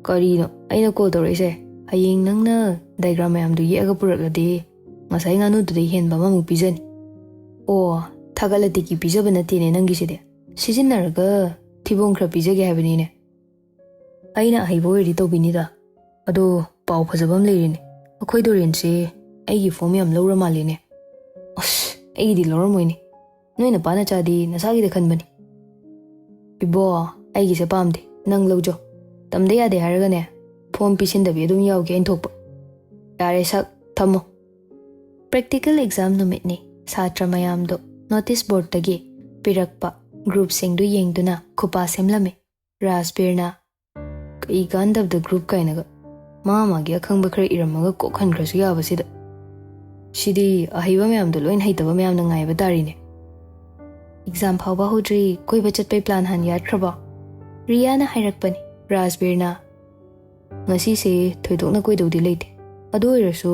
ꯀꯔꯤꯅꯣ ꯑꯩꯅ ꯀꯣꯜ ꯇꯧꯔꯛꯏꯁꯦ? ꯍꯌꯦꯡ ꯅꯪꯅ ꯗꯥꯏꯒ꯭ꯔꯥꯝ ꯃꯌꯥꯝꯗꯨ ꯌꯦꯛꯑꯒ ꯄꯨꯔꯛꯂꯗꯤ ꯉꯁꯥꯏ ꯉꯥꯅꯨꯗꯨꯗꯩ ꯍꯦꯟꯕ ꯑꯃꯃꯨꯛ ꯄꯤꯖꯅꯤ꯫ ꯑꯣ, ꯊꯥꯒꯠꯂ ꯇꯤꯀꯤ ꯄꯤꯖꯕ ꯅꯠꯇꯦꯅꯦ ꯅꯪꯒꯤꯁꯤꯗꯤ꯫ ꯁꯤꯖꯤꯟꯅꯔꯒ ꯊꯤꯕꯣꯡ ꯈꯔ ꯄꯤꯖꯒꯦ ꯍꯥꯏꯕꯅꯤꯅꯦ꯫ ꯑꯩꯅ ꯑꯍꯩꯕ ꯑꯣꯏꯔꯗꯤ ꯇꯧꯕꯤꯅꯤꯗ꯫ ꯑꯗꯣ ꯄꯥꯎ ꯐꯖꯕ ꯑꯃ ꯂꯩꯔꯤꯅꯦ꯫ ꯑꯩꯈꯣꯏ ꯗꯣꯔꯦꯟꯁꯦ ꯑꯩꯒꯤ ꯐꯣꯝ ꯌꯥꯝ ꯂꯧꯔ ꯃꯥꯜꯂꯦꯅꯦ꯫ ꯑꯁ, ꯑꯩꯒꯤꯗꯤ ꯂꯧꯔꯝꯃꯣꯏꯅꯦ꯫ ꯅꯣꯏ ꯅꯄꯥ ꯅꯆꯥꯗꯤ ꯅꯁꯥꯒꯤꯗ ꯈꯟꯕꯅꯤ꯫ ꯏꯕꯣ, ꯑꯩꯒꯤꯁꯦ ꯄꯥꯝꯗꯦ, ꯅꯪ ꯂꯧꯖꯧ꯫ ꯇꯝꯗ ꯌꯥꯗꯦ ꯍꯥꯏꯔꯒꯅꯦ, ꯐꯣꯝ ꯄꯤꯁꯤꯟꯗꯕꯤ ꯑꯗꯨꯝ ꯌꯥꯎꯒꯦ ꯑꯩꯅ ꯊꯣꯛꯄ꯫ ꯌꯥꯔꯦ ꯁꯛ, ꯊꯝꯃꯣ꯫ ꯄ꯭ꯔꯦꯛꯇꯤꯀꯦꯜ ꯑꯦꯛꯖꯥꯝ ꯅꯨꯃꯤꯠꯅꯤ꯫ ꯁꯥꯇ꯭ꯔ ꯃꯌꯥꯝꯗꯣ ꯅꯣꯇꯤꯁ ꯕꯣꯔꯗꯇꯒꯤ ꯄꯤꯔꯛꯄ ꯒ꯭ꯔꯨꯞꯁꯤꯡꯗꯨ ꯌꯦꯡꯗꯨꯅ ꯈꯨꯄꯥ ꯁꯦꯝꯂꯝꯃꯤ꯫ ꯔꯥꯖꯕꯤꯔꯅ, "ꯀꯩ ꯀꯥꯟꯗꯕꯗ ꯒ꯭ꯔꯨꯞ ꯀꯥꯏꯅꯒ, ꯃꯥ ꯃꯥꯒꯤ ꯑꯈꯪꯕ ꯈꯔ ꯏꯔꯝꯃꯒ ꯀꯣꯛ ꯍꯟꯈ꯭ꯔꯁꯨ ꯌꯥꯕꯁꯤꯗ꯫ ꯁꯤꯗꯤ ꯑꯍꯩꯕ ꯃꯌꯥꯝꯗꯣ ꯂꯣꯏꯅ ꯍꯩꯇꯕ ꯃꯌꯥꯝꯅ ꯉꯥꯏꯕ ꯇꯥꯔꯤꯅꯦ꯫ ꯑꯦꯛꯖꯥꯝ ꯐꯥꯎꯕ ꯍꯧꯗ꯭ꯔꯤ, ꯀꯣꯏꯕ ꯆꯠꯄꯩ ꯄ꯭ꯂꯥꯟ ꯍꯥꯟꯅ ꯌꯥꯠꯈ꯭ꯔꯕꯣ?" ꯔꯤꯌꯥꯅ ꯍꯥꯏꯔꯛꯄꯅꯤ꯫ ꯔꯥꯖꯕꯤꯔꯅ, "ꯉꯁꯤꯁꯦ ꯊꯣꯏꯗꯣꯛꯅ ꯀꯣꯏꯗꯧꯗꯤ ꯂꯩꯇꯦ, ꯑꯗꯨ ꯑꯣꯏꯔꯁꯨ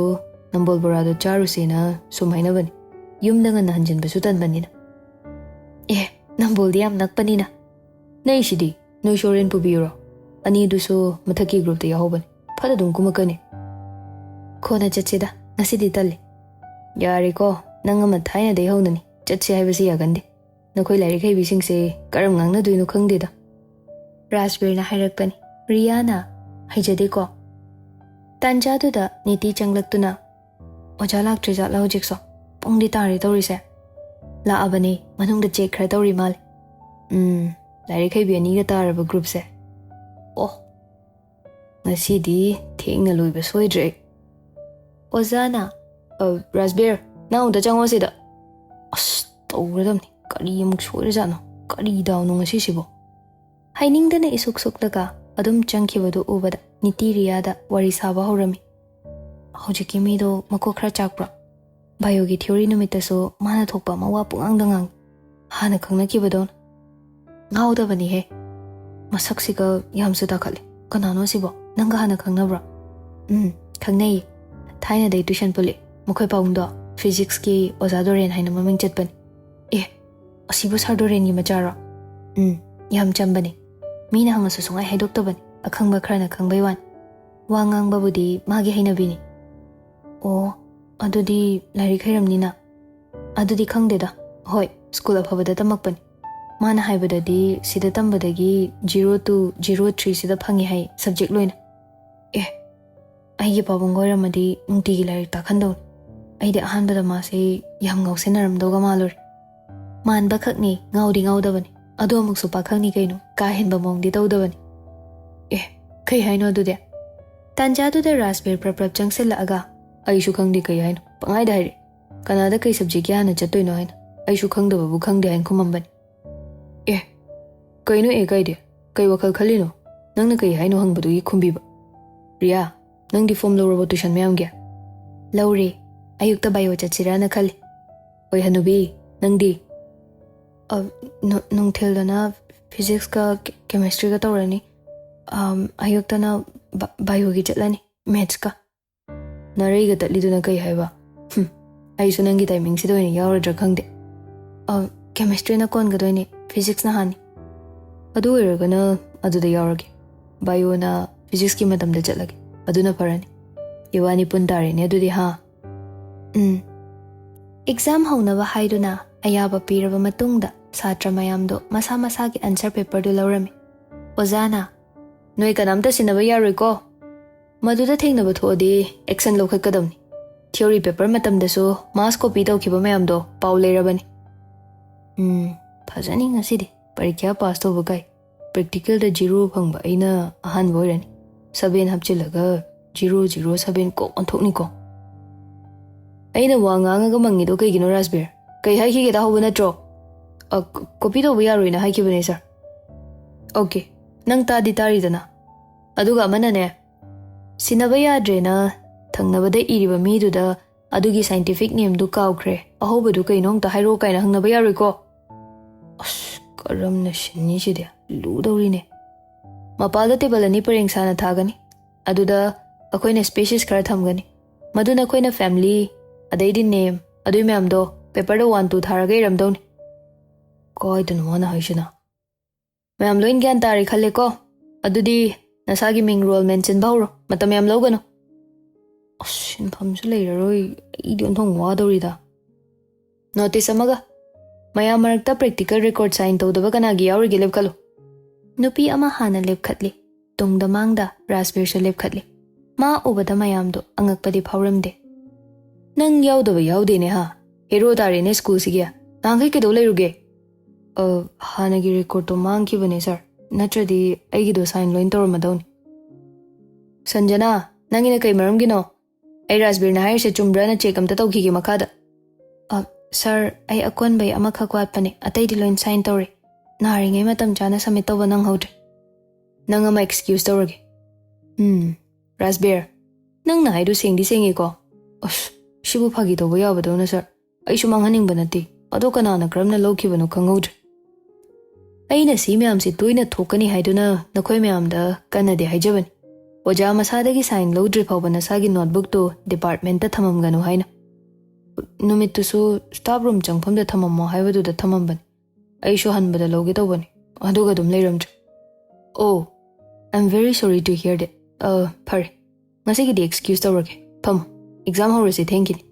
ꯅꯝꯕꯣꯜ ꯕꯣꯔꯥꯗꯣ ꯆꯥꯔꯨꯁꯦꯅ ꯁꯨꯝ ꯍꯥꯏꯅꯕꯅꯤ, ꯌꯨꯝꯗ ꯉꯟꯅ ꯍꯟꯖꯤꯟꯕꯁꯨ ꯇꯟꯕꯅꯤꯅ꯫" "ꯑꯦ, ꯅꯝꯕꯣꯜꯗꯤ ꯌꯥꯝ ꯅꯛꯄꯅꯤꯅ꯫ ꯅꯩꯁꯤꯗꯤ, ꯅꯣꯏꯁꯨ ꯍꯣꯔꯦꯟ ꯄꯨꯕꯤꯌꯨꯔꯣ? ꯑꯅꯤꯗꯨꯁꯨ ꯃꯊꯛꯀꯤ groupꯇ ꯌꯥꯎꯍꯧꯕꯅꯤ꯫ ꯐꯠ ꯑꯗꯨꯝ ꯀꯨꯝꯃꯛꯀꯅꯤ꯫ ꯀꯣꯟꯅ ꯆꯠꯁꯤꯗ, ꯉꯁꯤꯗꯤ ꯇꯜꯂꯤ꯫ ꯌꯥꯔꯦꯀꯣ, ꯅꯪ ꯑꯃ ꯊꯥꯏꯅꯗꯩ ꯍꯧꯅꯅꯤ ꯆꯠꯁꯤ ꯍꯥꯏꯕꯁꯤ ꯌꯥꯒꯟꯗꯦ꯫ ꯅꯈꯣꯏ ꯂꯥꯏꯔꯤꯛ ꯍꯩꯕꯤꯁꯤꯡꯁꯦ ꯀꯔꯝ ꯉꯥꯡꯅꯗꯣꯏꯅꯣ ꯈꯪꯗꯦꯗ꯫ ꯔꯥꯖꯕꯤꯔꯅ ꯍꯥꯏꯔꯛꯄꯅꯤ꯫ ꯔꯤꯌꯥꯅ, "ꯍꯩꯖꯗꯦꯀꯣ"꯫ ꯇꯥꯟꯖꯥꯗꯨꯗ ꯅꯤꯇꯤ ꯆꯪꯂꯛꯇꯨꯅ, "ꯑꯣꯖꯥ ꯂꯥꯛꯇ꯭ꯔꯤ ꯖꯥꯠꯂ ꯍꯧꯖꯤꯛꯁꯨ? ꯄꯨꯡꯗꯤ ꯇꯥꯔꯦ ꯇꯧꯔꯤꯁꯦ"꯫ "ꯂꯥꯛꯑꯕꯅꯦ, ꯃꯅꯨꯡꯗ check ꯈꯔ ꯇꯧꯔꯤ ꯃꯥꯜꯂꯦ꯫ ꯎꯝ, ꯂꯥꯏꯔꯤꯛ ꯍꯩꯕꯤ ꯑꯅꯤꯒ ꯇꯥꯔꯕ groupꯁꯦ꯫ ꯑꯣ, ꯉꯁꯤꯗꯤ ꯊꯦꯡꯅ ꯂꯣꯏꯕ ꯁꯣꯏꯗ꯭ꯔꯦ"꯫ ꯑꯣꯖꯥꯅ, "ꯑ, ꯔꯥꯖꯕꯤꯔ, ꯅꯪ ꯑꯃꯨꯛꯇ ꯆꯪꯉꯣ ꯁꯤꯗ"꯫ ꯑꯁ, ꯇꯧꯔꯗꯝꯅꯤ꯫ ꯀꯔꯤ ꯑꯃꯨꯛ ꯁꯣꯏꯔꯖꯥꯠꯅꯣ? ꯀꯔꯤ ꯗꯥꯎꯅꯣ ꯉꯁꯤꯁꯤꯕꯣ? ꯍꯥꯏꯅꯤꯡꯗꯅ ꯏꯁꯨꯛ ꯁꯨꯛꯂꯒ ꯑꯗꯨꯝ ꯆꯪꯈꯤꯕꯗꯨ ꯎꯕꯗ ꯅꯤꯇꯤ ꯔꯤꯌꯥꯗ ꯋꯥꯔꯤ ꯁꯥꯕ ꯍꯧꯔꯝꯃꯤ꯫ "ꯍꯧꯖꯤꯛꯀꯤ ꯃꯤꯗꯣ ꯃꯀꯣꯛ ꯈꯔ ꯆꯥꯛꯄ꯭ꯔꯣ? Bioꯒꯤ theory ꯅꯨꯃꯤꯠꯇꯁꯨ ꯃꯥꯅ ꯊꯣꯛꯄ ꯑꯃ ꯋꯥ ꯄꯨꯡꯉꯥꯡꯗ ꯉꯥꯡ꯫ ꯍꯥꯟꯅ ꯈꯪꯅꯈꯤꯕꯗꯧꯅ"꯫ "ꯉꯥꯎꯗꯕꯅꯤꯍꯦ꯫ ꯃꯁꯛꯁꯤꯒ ꯌꯥꯝꯁꯨ ꯇꯥꯈꯠꯂꯦ꯫ ꯀꯅꯥꯅꯣ ꯁꯤꯕꯣ? ꯅꯪꯒ ꯍꯥꯟꯅ ꯈꯪꯅꯕ꯭ꯔꯣ?" "ꯎꯝ, ꯈꯪꯅꯩꯌꯦ꯫ ꯊꯥꯏꯅꯗꯩ tuition ꯄꯨꯜꯂꯛꯑꯦ꯫ ꯃꯈꯣꯏ ꯄꯥꯕꯨꯡꯗꯣ physicsꯀꯤ ꯑꯣꯖꯥ ꯗꯣꯔꯦꯟ ꯍꯥꯏꯅ ꯃꯃꯤꯡ ꯆꯠꯄꯅꯤ"꯫ "ꯑꯦ, ꯑꯁꯤꯕꯨ ꯁꯥꯔ ꯗꯣꯔꯦꯟꯒꯤ ꯃꯆꯥꯔꯣ?" "ꯎꯝ, ꯌꯥꯝ ꯆꯝꯕꯅꯤ꯫ ꯃꯤꯅ ꯍꯪꯉꯁꯨ ꯁꯨꯡꯍꯥꯏ ꯍꯥꯏꯗꯣꯛꯇꯕꯅꯤ꯫ ꯑꯈꯪꯕ ꯈꯔꯅ ꯈꯪꯕꯩ ꯋꯥꯅꯤ꯫ ꯋꯥ ꯉꯥꯡꯕꯕꯨꯗꯤ ꯃꯥꯒꯤ ꯍꯩꯅꯕꯤꯅꯤ"꯫ "ꯑꯣ, ꯑꯗꯨꯗꯤ ꯂꯥꯏꯔꯤꯛ ꯍꯩꯔꯝꯅꯤꯅ"꯫ "ꯑꯗꯨꯗꯤ ꯈꯪꯗꯦꯗ꯫ ꯍꯣꯏ, school ꯑꯐꯕꯗ ꯇꯝꯃꯛꯄꯅꯤ꯫ ꯃꯥꯅ ꯍꯥꯏꯕꯗꯗꯤ ꯁꯤꯗ ꯇꯝꯕꯗꯒꯤ zero two, zero three ꯁꯤꯗ ꯐꯪꯉꯤ ꯍꯥꯏ, subject ꯂꯣꯏꯅ"꯫ "ꯑꯦ, ꯑꯩꯒꯤ ꯄꯥꯕꯨꯡꯒ ꯑꯣꯏꯔꯝꯃꯗꯤ ꯅꯨꯡꯇꯤꯒꯤ ꯂꯥꯏꯔꯤꯛ ꯇꯥꯛꯍꯟꯗꯧꯅꯤ꯫ ꯑꯩꯗꯤ ꯑꯍꯥꯟꯕꯗ ꯃꯥꯁꯦ ꯌꯥꯝ ꯉꯥꯎꯁꯤꯟꯅꯔꯝꯗꯧꯒ ꯃꯥꯜꯂꯨꯔꯦ"꯫ "ꯃꯥꯟꯕ ꯈꯛꯅꯤ, ꯉꯥꯎꯗꯤ ꯉꯥꯎꯗꯕꯅꯤ꯫ ꯑꯗꯣ ꯑꯃꯨꯛꯁꯨ ꯄꯥꯈꯪꯅꯤ ꯀꯩꯅꯣ, ꯀꯥ ꯍꯦꯟꯕ ꯃꯑꯣꯡꯗꯤ ꯇꯧꯗꯕꯅꯤ"꯫ "ꯑꯦ, ꯀꯩ ꯍꯥꯏꯅꯣ ꯑꯗꯨꯗꯤ?" ꯇꯥꯟꯖꯥꯗꯨꯗ ꯔꯥꯖꯕꯤꯔ ꯄ꯭ꯔꯞ ꯄ꯭ꯔꯞ ꯆꯪꯁꯤꯜꯂꯛꯑꯒ, "ꯑꯩꯁꯨ ꯈꯪꯗꯦ ꯀꯩ ꯍꯥꯏꯅꯣ, ꯄꯪꯍꯥꯏꯗ ꯍꯥꯏꯔꯛꯑꯦ꯫ ꯀꯅꯥꯗ ꯀꯩ subjectꯀꯤ ꯍꯥꯟꯅ ꯆꯠꯇꯣꯏꯅꯣ ꯍꯥꯏꯅ, ꯑꯩꯁꯨ ꯈꯪꯗꯕꯕꯨ ꯈꯪꯗꯦ ꯍꯥꯏꯅ ꯈꯨꯝꯃꯝꯕꯅꯤ"꯫ "ꯑꯦ, ꯀꯩꯅꯣ ꯑꯦ ꯀꯥꯏꯗꯤ? ꯀꯩ ꯋꯥꯈꯜ ꯈꯜꯂꯤꯅꯣ? ꯅꯪꯅ ꯀꯩ ꯍꯥꯏꯅꯣ ꯍꯪꯕꯗꯨꯒꯤ ꯈꯨꯝꯕꯤꯕ"꯫ "ꯔꯤꯌꯥ, ꯅꯪꯗꯤ form ꯂꯧꯔꯕꯣ tuition ꯃꯌꯥꯝꯒꯤ?" "ꯂꯧꯔꯦ꯫ ꯑꯌꯨꯛꯇ bio ꯆꯠꯁꯤꯔꯥꯅ ꯈꯜꯂꯤ"꯫ "ꯍꯣꯏ ꯍꯅꯨꯕꯤ, ꯅꯪꯗꯤ?" "ꯑ, ꯅꯨ-, ꯅꯨꯡꯊꯤꯜꯗꯅ physicsꯀ ꯀꯦ-, chemistryꯒ ꯇꯧꯔꯅꯤ꯫ ꯑꯝ, ꯑꯌꯨꯛꯇꯅ ꯕ-, bioꯒꯤ ꯆꯠꯂꯅꯤ, mathsꯀ"꯫ "ꯅꯔꯩꯒ ꯇꯠꯂꯤꯗꯨꯅ ꯀꯩ ꯍꯥꯏꯕ? ꯍꯨꯝ, ꯑꯩꯁꯨ ꯅꯪꯒꯤ timingꯁꯤꯗ ꯑꯣꯏꯅ ꯌꯥꯎꯔꯗ꯭ꯔꯥ ꯈꯪꯗꯦ"꯫ "ꯑ, Chemistryꯅ ꯀꯣꯟꯒꯗꯣꯏꯅꯤ, Physicsꯅ ꯍꯥꯟꯅꯤ꯫ ꯑꯗꯨ ꯑꯣꯏꯔꯒꯅ ꯑꯗꯨꯗ ꯌꯥꯎꯔꯒꯦ꯫ Bioꯅ Physicsꯀꯤ ꯃꯇꯝꯗ ꯆꯠꯂꯒꯦ꯫ ꯑꯗꯨꯅ ꯐꯔꯅꯤ꯫ ꯏꯕꯥꯅꯤ ꯄꯨꯟ ꯇꯥꯔꯦꯅꯦ ꯑꯗꯨꯗꯤ, ꯍꯥ? ꯎꯝ꯫ Exam ꯍꯧꯅꯕ ꯍꯥꯏꯗꯨꯅ ꯑꯌꯥꯕ ꯄꯤꯔꯕ ꯃꯇꯨꯡꯗ ꯁꯥꯇ꯭ꯔ ꯃꯌꯥꯝꯗꯣ ꯃꯁꯥ ꯃꯁꯥꯒꯤ answer paperꯗꯨ ꯂꯧꯔꯝꯃꯤ꯫ ꯑꯣꯖꯥꯅ, "ꯅꯣꯏ ꯀꯅꯥꯝꯇ ꯁꯤꯟꯅꯕ ꯌꯥꯔꯣꯏꯀꯣ꯫ ꯃꯗꯨꯗ ꯊꯦꯡꯅꯕ ꯊꯣꯛꯑꯗꯤ action ꯂꯧꯈꯠꯀꯗꯕꯅꯤ꯫ Theory paper ꯃꯇꯝꯗꯁꯨ mass copy ꯇꯧꯈꯤꯕ ꯃꯌꯥꯝꯗꯣ ꯄꯥꯎ ꯂꯩꯔꯕꯅꯤ꯫" ꯎꯝ, ꯐꯖꯅꯤ ꯉꯁꯤꯗꯤ꯫ ꯄꯔꯤꯈ꯭ꯌꯥ pass ꯇꯧꯕ ꯀꯥꯏ꯫ Practicalꯗ zero ꯐꯪꯕ ꯑꯩꯅ ꯑꯍꯥꯟꯕ ꯑꯣꯏꯔꯅꯤ꯫ Seven ꯍꯥꯞꯆꯤꯜꯂꯒ zero zero seven ꯀꯣꯛ ꯑꯣꯟꯊꯣꯛꯅꯤꯀꯣ꯫ ꯑꯩꯅ ꯋꯥ ꯉꯥꯡꯉꯒ ꯃꯪꯉꯤꯗꯣ ꯀꯩꯒꯤꯅꯣ, ꯔꯥꯖꯕꯤꯔ? ꯀꯩ ꯍꯥꯏꯈꯤꯒꯦ ꯇꯥꯍꯧꯕ ꯅꯠꯇ꯭ꯔꯣ? ꯑ, ꯀ-, copy ꯇꯧꯕ ꯌꯥꯔꯣꯏꯅ ꯍꯥꯏꯈꯤꯕꯅꯦ, sir꯫ Okay, ꯅꯪ ꯇꯥꯗꯤ ꯇꯥꯔꯤꯗꯅ꯫ ꯑꯗꯨꯒ ꯑꯃꯅꯅꯦ, ꯁꯤꯟꯅꯕ ꯌꯥꯗ꯭ꯔꯦꯅ ꯊꯪꯅꯕꯗ ꯏꯔꯤꯕ ꯃꯤꯗꯨꯗ "ꯑꯗꯨꯒꯤ scientific nameꯗꯨ ꯀꯥꯎꯈ꯭ꯔꯦ, ꯑꯍꯧꯕꯗꯨ ꯀꯩꯅꯣ ꯑꯝꯇ ꯍꯥꯏꯔꯛꯑꯣ" ꯀꯥꯏꯅ ꯍꯪꯅꯕ ꯌꯥꯔꯣꯏꯀꯣ꯫ ꯑꯁ, ꯀꯔꯝꯅ ꯁꯤꯟꯅꯤ ꯁꯤꯗꯤ? ꯂꯨꯗꯧꯔꯤꯅꯦ꯫ ꯃꯄꯥꯜꯗ table ꯑꯅꯤ ꯄꯔꯦꯡ ꯁꯥꯅ ꯊꯥꯒꯅꯤ꯫ ꯑꯗꯨꯗ ꯑꯩꯈꯣꯏꯅ spaces ꯈꯔ ꯊꯝꯒꯅꯤ꯫ ꯃꯗꯨꯅ ꯑꯩꯈꯣꯏꯅ family, ꯑꯗꯩꯗꯤ name, ꯑꯗꯨꯏ ꯃꯌꯥꯝꯗꯣ paperꯗ one two ꯊꯥꯔꯒ ꯏꯔꯝꯗꯧꯅꯤ꯫ ꯀꯥꯏꯗꯅꯣ ꯃꯥꯅ ꯍꯥꯏꯁꯤꯅ? ꯃꯌꯥꯝ ꯂꯣꯏ ꯒ꯭ꯌꯥꯟ ꯇꯥꯔꯦ ꯈꯜꯂꯦꯀꯣ? ꯑꯗꯨꯗꯤ ꯅꯁꯥꯒꯤ ꯃꯤꯡ, role mentionꯕ ꯍꯧꯔꯣ꯫ ꯃꯇꯝ ꯌꯥꯝ ꯂꯧꯒꯅꯨ꯫ ꯑꯁ, ꯁꯤꯟꯐꯝꯁꯨ ꯂꯩꯔꯔꯣꯏ꯫ ꯑꯩꯗꯤ ꯑꯣꯟꯊꯣꯛꯅ ꯋꯥꯗꯧꯔꯤꯗ꯫ Notice ꯑꯃꯒ, ꯃꯌꯥꯝ ꯃꯔꯛꯇ practical record sign ꯇꯧꯗꯕ ꯀꯅꯥꯒꯤ ꯌꯥꯎꯔꯤꯒꯦ, ꯂꯦꯞꯈꯠꯂꯨ꯫ ꯅꯨꯄꯤ ꯑꯃ ꯍꯥꯟꯅ ꯂꯦꯞꯈꯠꯂꯤ꯫ ꯇꯨꯡꯗ ꯃꯥꯡꯗ ꯔꯥꯖꯕꯤꯔꯁꯨ ꯂꯦꯞꯈꯠꯂꯤ꯫ ꯃꯥ ꯎꯕꯗ ꯃꯌꯥꯝꯗꯣ ꯑꯉꯛꯄꯗꯤ ꯐꯥꯎꯔꯝꯗꯦ꯫ "ꯅꯪ ꯌꯥꯎꯗꯕ ꯌꯥꯎꯗꯦꯅꯦ ꯍꯥ? Hero ꯇꯥꯔꯦꯅꯦ schoolꯁꯤꯒꯤ꯫ ꯅꯍꯥꯟꯈꯩ ꯀꯩꯗꯧ ꯂꯩꯔꯨꯒꯦ?" "ꯑ, ꯍꯥꯟꯅꯒꯤ recordꯇꯣ ꯃꯥꯡꯈꯤꯕꯅꯦ sir, ꯅꯠꯇ꯭ꯔꯗꯤ ꯑꯩꯒꯤꯗꯣ sign ꯂꯣꯏ ꯇꯧꯔꯝꯃꯗꯧꯅꯤ꯫" "ꯁꯟꯖꯅꯥ, ꯅꯪꯒꯤꯅ ꯀꯩ ꯃꯔꯝꯒꯤꯅꯣ? ꯑꯩ ꯔꯥꯖꯕꯤꯔꯅ ꯍꯥꯏꯔꯤꯁꯦ ꯆꯨꯝꯕ꯭ꯔꯥꯅ check ꯑꯝꯇ ꯇꯧꯈꯤꯒꯦ ꯃꯈꯥꯗ꯫" "ꯑ, sir, ꯑꯩ ꯑꯀꯣꯟꯕꯩ ꯑꯃꯈꯛ ꯋꯥꯠꯄꯅꯦ, ꯑꯇꯩꯗꯤ ꯂꯣꯏ sign ꯇꯧꯔꯦ꯫ ꯅꯥꯔꯤꯉꯩ ꯃꯇꯝ ꯆꯥꯅ submit ꯇꯧꯕ ꯅꯪꯍꯧꯗ꯭ꯔꯦ꯫ ꯅꯪ ꯑꯃ excuse ꯇꯧꯔꯒꯦ꯫" "ꯎꯝ, ꯔꯥꯖꯕꯤꯔ, ꯅꯪꯅ ꯍꯥꯏꯗꯣ ꯁꯦꯡꯗꯤ ꯁꯦꯡꯉꯤꯀꯣ꯫" "ꯑꯁ, ꯁꯤꯕꯨ ꯐꯥꯒꯤ ꯇꯧꯕ ꯌꯥꯕꯗꯧꯅ sir꯫ ꯑꯩꯁꯨ ꯃꯥꯡꯍꯟꯅꯤꯡꯕ ꯅꯠꯇꯦ, ꯑꯗꯣ ꯀꯅꯥꯅ ꯀꯔꯝꯅ ꯂꯧꯈꯤꯕꯅꯣ ꯈꯪꯍꯧꯗ꯭ꯔꯦ꯫" "ꯑꯩꯅ ꯁꯤ ꯃꯌꯥꯝꯁꯤ ꯇꯣꯏꯅ ꯊꯣꯛꯀꯅꯤ ꯍꯥꯏꯗꯨꯅ ꯅꯈꯣꯏ ꯃꯌꯥꯝꯗ ꯀꯟꯅꯗꯤ ꯍꯥꯏꯖꯕꯅꯤ꯫ ꯑꯣꯖꯥ ꯃꯁꯥꯗꯒꯤ sign ꯂꯧꯗ꯭ꯔꯤ ꯐꯥꯎꯕ ꯅꯁꯥꯒꯤ notebookꯇꯨ departmentꯇ ꯊꯝꯃꯝꯒꯅꯨ ꯍꯥꯏꯅ꯫" ꯅꯨꯃꯤꯠꯇꯨꯁꯨ staff room ꯆꯪꯐꯝꯗ ꯊꯝꯃꯝꯃꯣ ꯍꯥꯏꯕꯗꯨꯗ ꯊꯝꯃꯝꯕꯅꯤ꯫ ꯑꯩꯁꯨ ꯍꯟꯕꯗ ꯂꯧꯒꯦ ꯇꯧꯕꯅꯤ, ꯑꯗꯨꯒ ꯑꯗꯨꯝ ꯂꯩꯔꯝꯗ꯭ꯔꯦ꯫ Oh, I'm very sorry to hear that. ꯑ, ꯐꯔꯦ, ꯉꯁꯤꯒꯤꯗꯤ excuse ꯇꯧꯔꯒꯦ꯫ ꯐꯝꯃꯣ, exam ꯍꯧꯔꯁꯤ, ꯊꯦꯡꯈꯤꯅꯤ꯫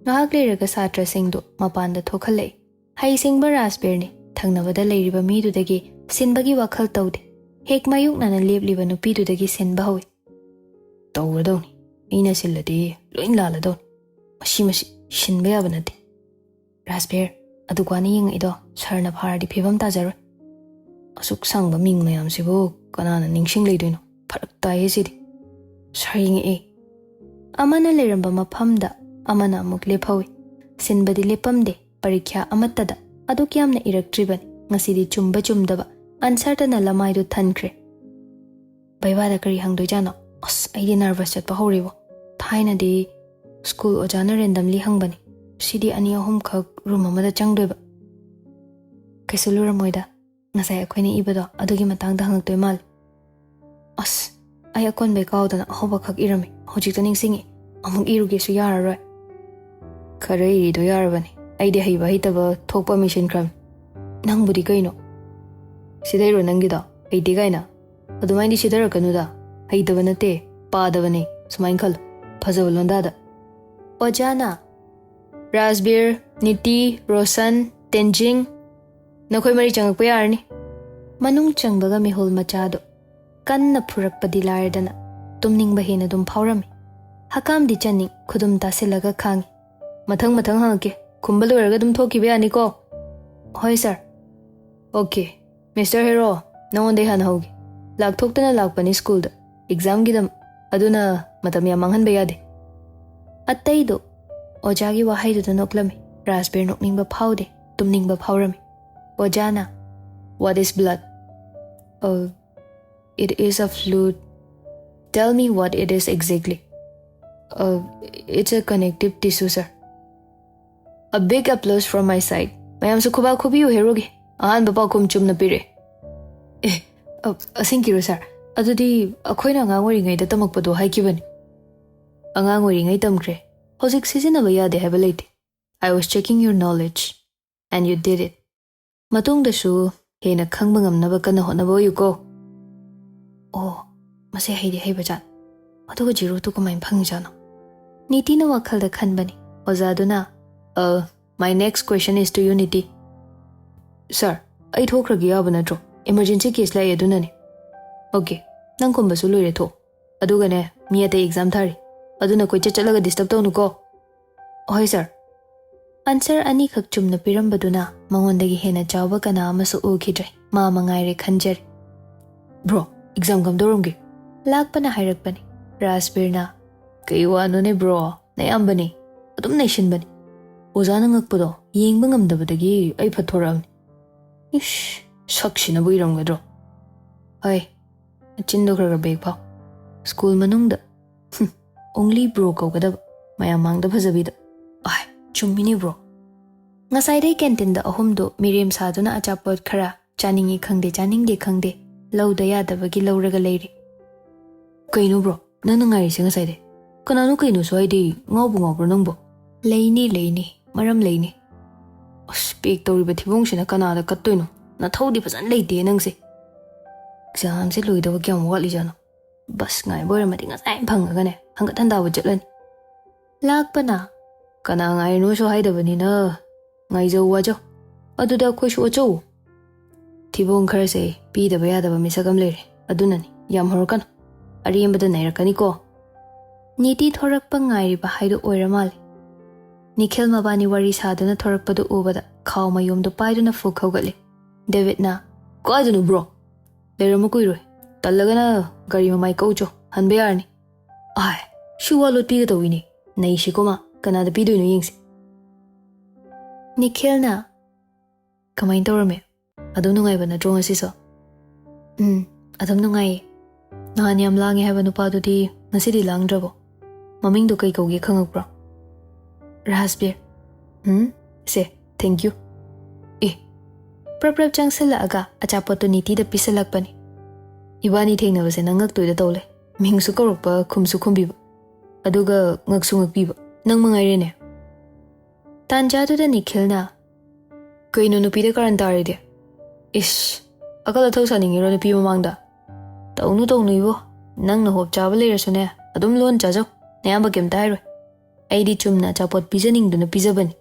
ꯉꯥꯏꯍꯥꯛ ꯂꯩꯔꯒ ꯁꯥꯇ꯭ꯔꯁꯤꯡꯗꯨ ꯃꯄꯥꯟꯗ ꯊꯣꯛꯍꯜꯂꯛꯏ꯫ ꯍꯩꯁꯤꯡꯕ ꯔꯥꯖꯕꯤꯔꯅꯤ ꯊꯪꯅꯕꯗ ꯂꯩꯔꯤꯕ ꯃꯤꯗꯨꯗꯒꯤ ꯁꯤꯟꯕꯒꯤ ꯋꯥꯈꯜ ꯇꯧꯗꯦ꯫ ꯍꯦꯛ ꯃꯥꯌꯣꯛꯅꯅ ꯂꯦꯞꯂꯤꯕ ꯅꯨꯄꯤꯗꯨꯗꯒꯤ ꯁꯤꯟꯕ ꯍꯧꯏ꯫ "ꯇꯧꯔꯗꯧꯅꯤ, ꯃꯤꯅ ꯁꯤꯜꯂꯗꯤ ꯂꯣꯏ ꯂꯥꯜꯂꯗꯧꯅꯤ꯫ ꯃꯁꯤ, ꯃꯁꯤ ꯁꯤꯟꯕ ꯌꯥꯕ ꯅꯠꯇꯦ꯫ ꯔꯥꯖꯕꯤꯔ, ꯑꯗꯨ ꯀ꯭ꯋꯥꯅ ꯌꯦꯡꯉꯛꯏꯗꯣ ꯁꯥꯔꯅ ꯐꯥꯔꯗꯤ ꯐꯤꯕꯝ ꯇꯥꯖꯔꯣꯏ꯫ ꯑꯁꯨꯛ ꯁꯥꯡꯕ ꯃꯤꯡ ꯃꯌꯥꯝꯁꯤꯕꯨ ꯀꯅꯥꯅ ꯅꯤꯡꯁꯤꯡ ꯂꯩꯗꯣꯏꯅꯣ? ꯐꯔꯛ ꯇꯥꯏꯌꯦ ꯁꯤꯗꯤ꯫" ꯁꯥꯔ ꯌꯦꯡꯉꯛꯑꯦ꯫ ꯑꯃꯅ ꯂꯩꯔꯝꯕ ꯃꯐꯝꯗ ꯑꯃꯅ ꯑꯃꯨꯛ ꯂꯦꯞꯍꯧꯏ꯫ ꯁꯤꯟꯕꯗꯤ ꯂꯦꯞꯄꯝꯗꯦ꯫ ꯄꯔꯤꯈ꯭ꯌꯥ ꯑꯃꯠꯇꯗ ꯑꯗꯨꯛ ꯌꯥꯝꯅ ꯏꯔꯛꯇ꯭ꯔꯤꯕꯅꯤ꯫ ꯉꯁꯤꯗꯤ ꯆꯨꯝꯕ ꯆꯨꯝꯗꯕ ꯑꯟꯁꯔꯇꯅ ꯂꯃꯥꯏꯗꯨ ꯊꯟꯈ꯭ꯔꯦ꯫ ꯕꯩꯕꯥꯗ ꯀꯔꯤ ꯍꯪꯗꯣꯏꯖꯥꯠꯅꯣ? ꯑꯁ, ꯑꯩꯗꯤ nervous ꯆꯠꯄ ꯍꯧꯔꯦꯕꯣ꯫ ꯊꯥꯏꯅꯗꯤ ꯁ꯭ꯀꯨꯜ ꯑꯣꯖꯥꯅ randomly ꯍꯪꯕꯅꯤ꯫ ꯁꯤꯗꯤ ꯑꯅꯤ ꯑꯍꯨꯝꯈꯛ room ꯑꯃꯗ ꯆꯪꯗꯣꯏꯕ꯫ ꯀꯩꯁꯨ ꯂꯨꯔꯝꯃꯣꯏꯗ꯫ ꯉꯁꯥꯏ ꯑꯩꯈꯣꯏꯅ ꯏꯕꯗꯣ ꯑꯗꯨꯒꯤ ꯃꯇꯥꯡꯗ ꯍꯪꯉꯛꯇꯣꯏ ꯃꯥꯜꯂꯦ꯫ ꯑꯁ, ꯑꯩ ꯑꯀꯣꯟꯕꯩ ꯀꯥꯎꯗꯅ ꯑꯍꯧꯕꯈꯛ ꯏꯔꯝꯃꯤ꯫ ꯍꯧꯖꯤꯛꯇ ꯅꯤꯡꯁꯤꯡꯉꯤ꯫ ꯑꯃꯨꯛ ꯏꯔꯨꯒꯦꯁꯨ ꯌꯥꯔꯔꯣꯏ꯫ ꯈꯔ ꯏꯔꯤꯗꯣ ꯌꯥꯔꯕꯅꯤ꯫ ꯑꯩꯗꯤ ꯍꯩꯕ ꯍꯩꯇꯕ ꯊꯣꯛꯄ ꯃꯤꯁꯤꯟꯈ꯭ꯔꯕꯅꯤ꯫ ꯅꯪꯕꯨꯗꯤ ꯀꯩꯅꯣ? ꯁꯤꯗꯩꯔꯣ ꯅꯪꯒꯤꯗꯣ? ꯍꯩꯇꯦ ꯀꯥꯏꯅ? ꯑꯗꯨꯃꯥꯏꯅꯗꯤ ꯁꯤꯗꯔꯛꯀꯅꯨꯗ꯫ ꯍꯩꯇꯕ ꯅꯠꯇꯦ, ꯄꯥꯗꯕꯅꯦ꯫ ꯁꯨꯃꯥꯏꯅ ꯈꯜꯂꯨ, ꯐꯖꯕ ꯂꯣꯟꯗꯥꯗ꯫ ꯑꯣꯖꯥꯅ, "ꯔꯥꯖꯕꯤꯔ, ꯅꯤꯇꯤ, ꯔꯣꯁꯟ, ꯇꯦꯟꯖꯤꯡ, ꯅꯈꯣꯏ ꯃꯔꯤ ꯆꯪꯉꯛꯄ ꯌꯥꯔꯅꯤ꯫" ꯃꯅꯨꯡ ꯆꯪꯕꯒ ꯃꯤꯍꯨꯜ ꯃꯆꯥꯗꯣ ꯀꯟꯅ ꯐꯨꯔꯛꯄꯗꯤ ꯂꯥꯏꯔꯗꯅ ꯇꯨꯝꯅꯤꯡꯕ ꯍꯦꯟꯅ ꯑꯗꯨꯝ ꯐꯥꯎꯔꯝꯃꯤ꯫ ꯍꯀꯥꯝꯗꯤ ꯆꯟꯅꯤꯡ, ꯈꯨꯗꯨꯝ ꯇꯥꯁꯤꯜꯂꯒ ꯈꯥꯡꯉꯤ꯫ "ꯃꯊꯪ ꯃꯊꯪ ꯍꯪꯉꯛꯀꯦ, ꯈꯨꯝꯕ ꯂꯣꯏꯔꯒ ꯑꯗꯨꯝ ꯊꯣꯛꯈꯤꯕ ꯌꯥꯅꯤꯀꯣ?" "ꯍꯣꯏ ꯁꯥꯔ꯫" "ꯑꯣꯀꯦ, ꯃꯤꯁꯇꯔ ꯍꯦꯔꯣ, ꯅꯉꯣꯟꯗꯩ ꯍꯥꯟꯅ ꯍꯧꯒꯦ꯫ ꯂꯥꯛꯊꯣꯛꯇꯅ ꯂꯥꯛꯄꯅꯤ ꯁ꯭ꯀꯨꯜꯗ, examꯒꯤꯗꯃꯛ, ꯑꯗꯨꯅ ꯃꯇꯝ ꯌꯥꯝ ꯃꯥꯡꯍꯟꯕ ꯌꯥꯗꯦ꯫" ꯑꯇꯩꯗꯣ ꯑꯣꯖꯥꯒꯤ ꯋꯥꯍꯩꯗꯨꯗ ꯅꯣꯛꯂꯝꯃꯤ꯫ ꯔꯥꯖꯕꯤꯔ ꯅꯣꯛꯅꯤꯡꯕ ꯐꯥꯎꯗꯦ, ꯇꯨꯝꯅꯤꯡꯕ ꯐꯥꯎꯔꯝꯃꯤ꯫ ꯑꯣꯖꯥꯅ, "What is blood?" "Uh, it is a fluid." "Tell me what it is exactly." "Uh, it's a connective tissue, sir." A big applause from my side. ꯃꯌꯥꯝꯁꯨ ꯈꯨꯕꯥꯛ ꯈꯨꯕꯤꯌꯨ ꯍꯦꯔꯣꯒꯤ꯫ ꯑꯍꯥꯟꯕ ꯄꯥꯎꯈꯨꯝ ꯆꯨꯝꯅ ꯄꯤꯔꯛꯑꯦ꯫ "ꯑꯦ, ꯑ, ꯑꯁꯦꯡꯀꯤꯔꯣ ꯁꯥꯔ? ꯑꯗꯨꯗꯤ ꯑꯩꯈꯣꯏꯅ ꯑꯉꯥꯡ ꯑꯣꯏꯔꯤꯉꯩꯗ ꯇꯝꯃꯛꯄꯗꯣ ꯍꯥꯏꯈꯤꯕꯅꯤ꯫" "ꯑꯉꯥꯡ ꯑꯣꯏꯔꯤꯉꯩ ꯇꯝꯈ꯭ꯔꯦ, ꯍꯧꯖꯤꯛ ꯁꯤꯖꯤꯟꯅꯕ ꯌꯥꯗꯦ ꯍꯥꯏꯕ ꯂꯩꯇꯦ. I was checking your knowledge and you did it. ꯃꯇꯨꯡꯗꯁꯨ ꯍꯦꯟꯅ ꯈꯪꯕ ꯉꯝꯅꯕ ꯀꯟꯅ ꯍꯣꯠꯅꯕ ꯑꯣꯏꯌꯨꯀꯣ. ꯑꯣ, ꯃꯁꯤ ꯍꯩꯗꯤ ꯍꯩꯕꯖꯥꯠ. ꯑꯗꯨꯒ ꯖꯤꯔꯣ ꯇꯨ ꯀꯃꯥꯏꯅ ꯐꯪꯉꯤꯖꯥꯠꯅꯣ? ꯅꯤꯇꯤꯅ ꯋꯥꯈꯜꯗ ꯈꯟꯕꯅꯤ꯫ ꯑꯣꯖꯥꯗꯨꯅ, "ꯑ, my next question is to you, ꯅꯤꯇꯤ." "ꯁꯥꯔ, ꯑꯩ ꯊꯣꯛꯈ꯭ꯔꯒꯦ ꯌꯥꯕ ꯅꯠꯇ꯭ꯔꯣ? Emergency case ꯂꯥꯛꯑꯦ ꯑꯗꯨꯅꯅꯦ." "ꯑꯣꯀꯦ, ꯅꯪ ꯈꯨꯝꯕꯁꯨ ꯂꯣꯏꯔꯦ, ꯊꯣꯛ꯫ ꯑꯗꯨꯒꯅꯦ, ꯃꯤ ꯑꯇꯩ exam ꯊꯥꯔꯤ, ꯑꯗꯨꯅ ꯀꯣꯏꯆꯠ ꯆꯠꯂꯒ disturb ꯇꯧꯅꯨꯀꯣ." "ꯍꯣꯏ ꯁꯥꯔ." ꯑꯟꯁꯔ ꯑꯅꯤꯈꯛ ꯆꯨꯝꯅ ꯄꯤꯔꯝꯕꯗꯨꯅ ꯃꯉꯣꯟꯗꯒꯤ ꯍꯦꯟꯅ ꯆꯥꯎꯕ ꯀꯅꯥ ꯑꯃꯁꯨ ꯎꯈꯤꯗ꯭ꯔꯦ꯫ ꯃꯥ ꯃꯉꯥꯏꯔꯦ ꯈꯟꯖꯔꯤ꯫ "Bro, exam ꯀꯝꯗꯧꯔꯝꯒꯦ?" ꯂꯥꯛꯄꯅ ꯍꯥꯏꯔꯛꯄꯅꯤ꯫ ꯔꯥꯖꯕꯤꯔꯅ, "ꯀꯩ ꯋꯥꯅꯣꯅꯦ ꯕ꯭ꯔꯣ, ꯅꯌꯥꯝꯕꯅꯤ, ꯑꯗꯨꯝ ꯅꯩꯁꯤꯟꯕꯅꯤ꯫ ꯑꯣꯖꯥꯅ ꯉꯛꯄꯗꯣ ꯌꯦꯡꯕ ꯉꯝꯗꯕꯗꯒꯤ ꯑꯩ ꯐꯠꯊꯣꯔꯛꯑꯕꯅꯤ꯫ ꯏꯁ, ꯁꯛꯁꯤꯅꯕꯨ ꯏꯔꯝꯒꯗ꯭ꯔꯣ? ꯍꯣꯏ, ꯅꯆꯤꯟꯗꯣ ꯈꯔ ꯈꯔ ꯕꯦꯛ ꯐꯥꯎ꯫ ꯁ꯭ꯀꯨꯜ ꯃꯅꯨꯡꯗ, ꯍꯨꯝ, only ꯕ꯭ꯔꯣ ꯀꯧꯒꯗꯕ, ꯃꯌꯥꯝ ꯃꯥꯡꯗ ꯐꯖꯕꯤꯗ꯫ ꯑꯥꯏ, ꯆꯨꯝꯃꯤꯅꯦ ꯕ꯭ꯔꯣ꯫ ꯉꯁꯥꯏꯗꯩ ꯀꯦꯟꯇꯤꯟꯗ ꯑꯍꯨꯝꯗꯣ ꯃꯤꯔꯦꯝ ꯁꯥꯗꯨꯅ ꯑꯆꯥꯄꯣꯠ ꯈꯔ ꯆꯥꯅꯤꯡꯉꯤ ꯈꯪꯗꯦ, ꯆꯥꯅꯤꯡꯗꯦ ꯈꯪꯗꯦ, ꯂꯧꯗ ꯌꯥꯗꯕꯒꯤ ꯂꯧꯔꯒ ꯂꯩꯔꯤ꯫ ꯀꯩꯅꯣ ꯕ꯭ꯔꯣ, ꯅꯪꯅ ꯉꯥꯏꯔꯤꯁꯦ ꯉꯁꯥꯏꯗꯩ? ꯀꯅꯥꯅꯣ ꯀꯩꯅꯣꯁꯨ ꯍꯥꯏꯗꯦ, ꯉꯥꯎꯕꯨ ꯉꯥꯎꯕ꯭ꯔꯣ ꯅꯪꯕꯣ?" "ꯂꯩꯅꯤ, ꯂꯩꯅꯤ, ꯃꯔꯝ ꯂꯩꯅꯤ꯫ ꯑꯁ, ꯄꯦꯛ ꯇꯧꯔꯤꯕ ꯊꯤꯕꯣꯡꯁꯤꯅ ꯀꯅꯥꯗ ꯀꯠꯇꯣꯏꯅꯣ? ꯅꯊꯧꯗꯤ ꯐꯖꯅ ꯂꯩꯇꯦ ꯅꯪꯁꯦ꯫ ꯑꯦꯛꯖꯥꯝꯁꯦ ꯂꯣꯏꯗꯕ ꯀꯌꯥꯝ ꯋꯥꯠꯂꯤꯖꯥꯠꯅꯣ? ꯕꯁ ꯉꯥꯏꯕ ꯑꯣꯏꯔꯝꯃꯗꯤ ꯉꯁꯥꯏꯅ ꯐꯪꯉꯒꯅꯦ, ꯍꯪꯒꯠ ꯍꯟꯗꯥꯕꯨ ꯆꯠꯂꯅꯤ꯫" ꯂꯥꯛꯄꯅ, "ꯀꯅꯥ ꯉꯥꯏꯔꯤꯅꯣꯁꯨ ꯍꯥꯏꯗꯕꯅꯤꯅ, ꯉꯥꯏꯖꯧ ꯋꯥꯖꯧ꯫ ꯑꯗꯨꯗ ꯑꯩꯈꯣꯏꯁꯨ ꯑꯣꯠꯆꯧ꯫ ꯊꯤꯕꯣꯡ ꯈꯔꯁꯦ ꯄꯤꯗꯕ ꯌꯥꯗꯕ ꯃꯤꯁꯛ ꯑꯃ ꯂꯩꯔꯦ, ꯑꯗꯨꯅꯅꯤ, ꯌꯥꯝ ꯍꯧꯔꯛꯀꯅꯨ꯫ ꯑꯔꯦꯝꯕꯗ ꯅꯩꯔꯛꯀꯅꯤꯀꯣ꯫" ꯅꯤꯇꯤ ꯊꯣꯔꯛꯄ ꯉꯥꯏꯔꯤꯕ ꯍꯥꯏꯗꯨ ꯑꯣꯏꯔ ꯃꯥꯜꯂꯦ꯫ ꯅꯤꯈꯤꯜ ꯃꯕꯥꯅꯤ ꯋꯥꯔꯤ ꯁꯥꯗꯨꯅ ꯊꯣꯔꯛꯄꯗꯨ ꯎꯕꯗ ꯈꯥꯎ ꯃꯌꯣꯝꯗꯨ ꯄꯥꯏꯗꯨꯅ ꯐꯨꯛ ꯍꯧꯒꯠꯂꯦ꯫ ꯗꯦꯕꯤꯠꯅ, "ꯀꯥꯏꯗꯅꯣ ꯕ꯭ꯔꯣ? ꯂꯩꯔꯝꯃ ꯀꯨꯏꯔꯣꯏ꯫ ꯇꯜꯂꯒꯅ ꯒꯥꯔꯤ ꯃꯃꯥꯏ ꯀꯛꯎꯆꯣ, ꯍꯟꯕ ꯌꯥꯔꯅꯤ꯫" "ꯑꯥꯏ, ꯁꯤ ꯋꯥ ꯂꯣꯠꯄꯤꯒꯗꯧꯏꯅꯦ꯫ ꯅꯩꯁꯤꯀꯣ ꯃꯥ, ꯀꯅꯥꯗ ꯄꯤꯗꯣꯏꯅꯣ ꯌꯦꯡꯁꯤ꯫" ꯅꯤꯈꯤꯜꯅ, "ꯀꯃꯥꯏꯅ ꯇꯧꯔꯝꯃꯦ? ꯑꯗꯨꯝ ꯅꯨꯡꯉꯥꯏꯕ ꯅꯠꯇ꯭ꯔꯣ ꯉꯁꯤꯁꯨ?" "ꯎꯝ, ꯑꯗꯨꯝ ꯅꯨꯡꯉꯥꯏꯌꯦ꯫ ꯅꯍꯥꯟ ꯌꯥꯝ ꯂꯥꯡꯉꯦ ꯍꯥꯏꯕ ꯅꯨꯄꯥꯗꯨꯗꯤ ꯉꯁꯤꯗꯤ ꯂꯥꯡꯗ꯭ꯔꯕꯣ? ꯃꯃꯤꯡꯗꯣ ꯀꯩ ꯀꯧꯒꯦ ꯈꯪꯉꯛꯄ꯭ꯔꯣ?" "ꯔꯥꯖꯕꯤꯔ꯫" "ꯎꯝ, ꯁꯦ, thank you꯫" ꯑꯦ, ꯄ꯭ꯔꯞ ꯄ꯭ꯔꯞ ꯆꯪꯁꯤꯜꯂꯛꯑꯒ ꯑꯆꯥꯄꯣꯠꯇꯣ ꯅꯤꯇꯤꯗ ꯄꯤꯁꯜꯂꯛꯄꯅꯤ꯫ ꯏꯕꯥꯅꯤ ꯊꯦꯡꯅꯕꯁꯦ ꯅꯪ ꯉꯛꯇꯣꯏꯗ ꯇꯧ ꯂꯩ꯫ ꯃꯤꯡꯁꯨ ꯀꯧꯔꯛꯄ, ꯈꯨꯝꯁꯨ ꯈꯨꯝꯕꯤꯕ, ꯑꯗꯨꯒ ꯉꯛꯁꯨ ꯉꯛꯄꯤꯕ꯫ ꯅꯪ ꯃꯉꯥꯏꯔꯦꯅꯦ꯫ ꯇꯥꯟꯖꯥꯗꯨꯗ ꯅꯤꯈꯤꯜꯅ, "ꯀꯩꯅꯣ ꯅꯨꯄꯤꯗ ꯀꯥꯔꯟ ꯇꯥꯔꯤꯗꯤ? ꯏꯁ, ꯑꯀꯜ ꯑꯊꯧ ꯁꯥꯅꯤꯡꯉꯤꯔꯣ ꯅꯨꯄꯤ ꯃꯃꯥꯡꯗ? ꯇꯧꯅꯨ ꯇꯧꯅꯨ ꯏꯕꯣ, ꯅꯪꯅ ꯍꯣꯞ ꯆꯥꯕ ꯂꯩꯔꯁꯨꯅꯦ, ꯑꯗꯨꯝ ꯂꯣꯟ ꯆꯥꯖꯧ, ꯅꯌꯥꯝꯕ ꯀꯩꯝꯇ ꯍꯥꯏꯔꯣꯏ꯫ ꯑꯩꯗꯤ ꯆꯨꯝꯅ ꯑꯆꯥꯄꯣꯠ ꯄꯤꯖꯅꯤꯡꯗꯅ ꯄꯤꯖꯕꯅꯤ꯫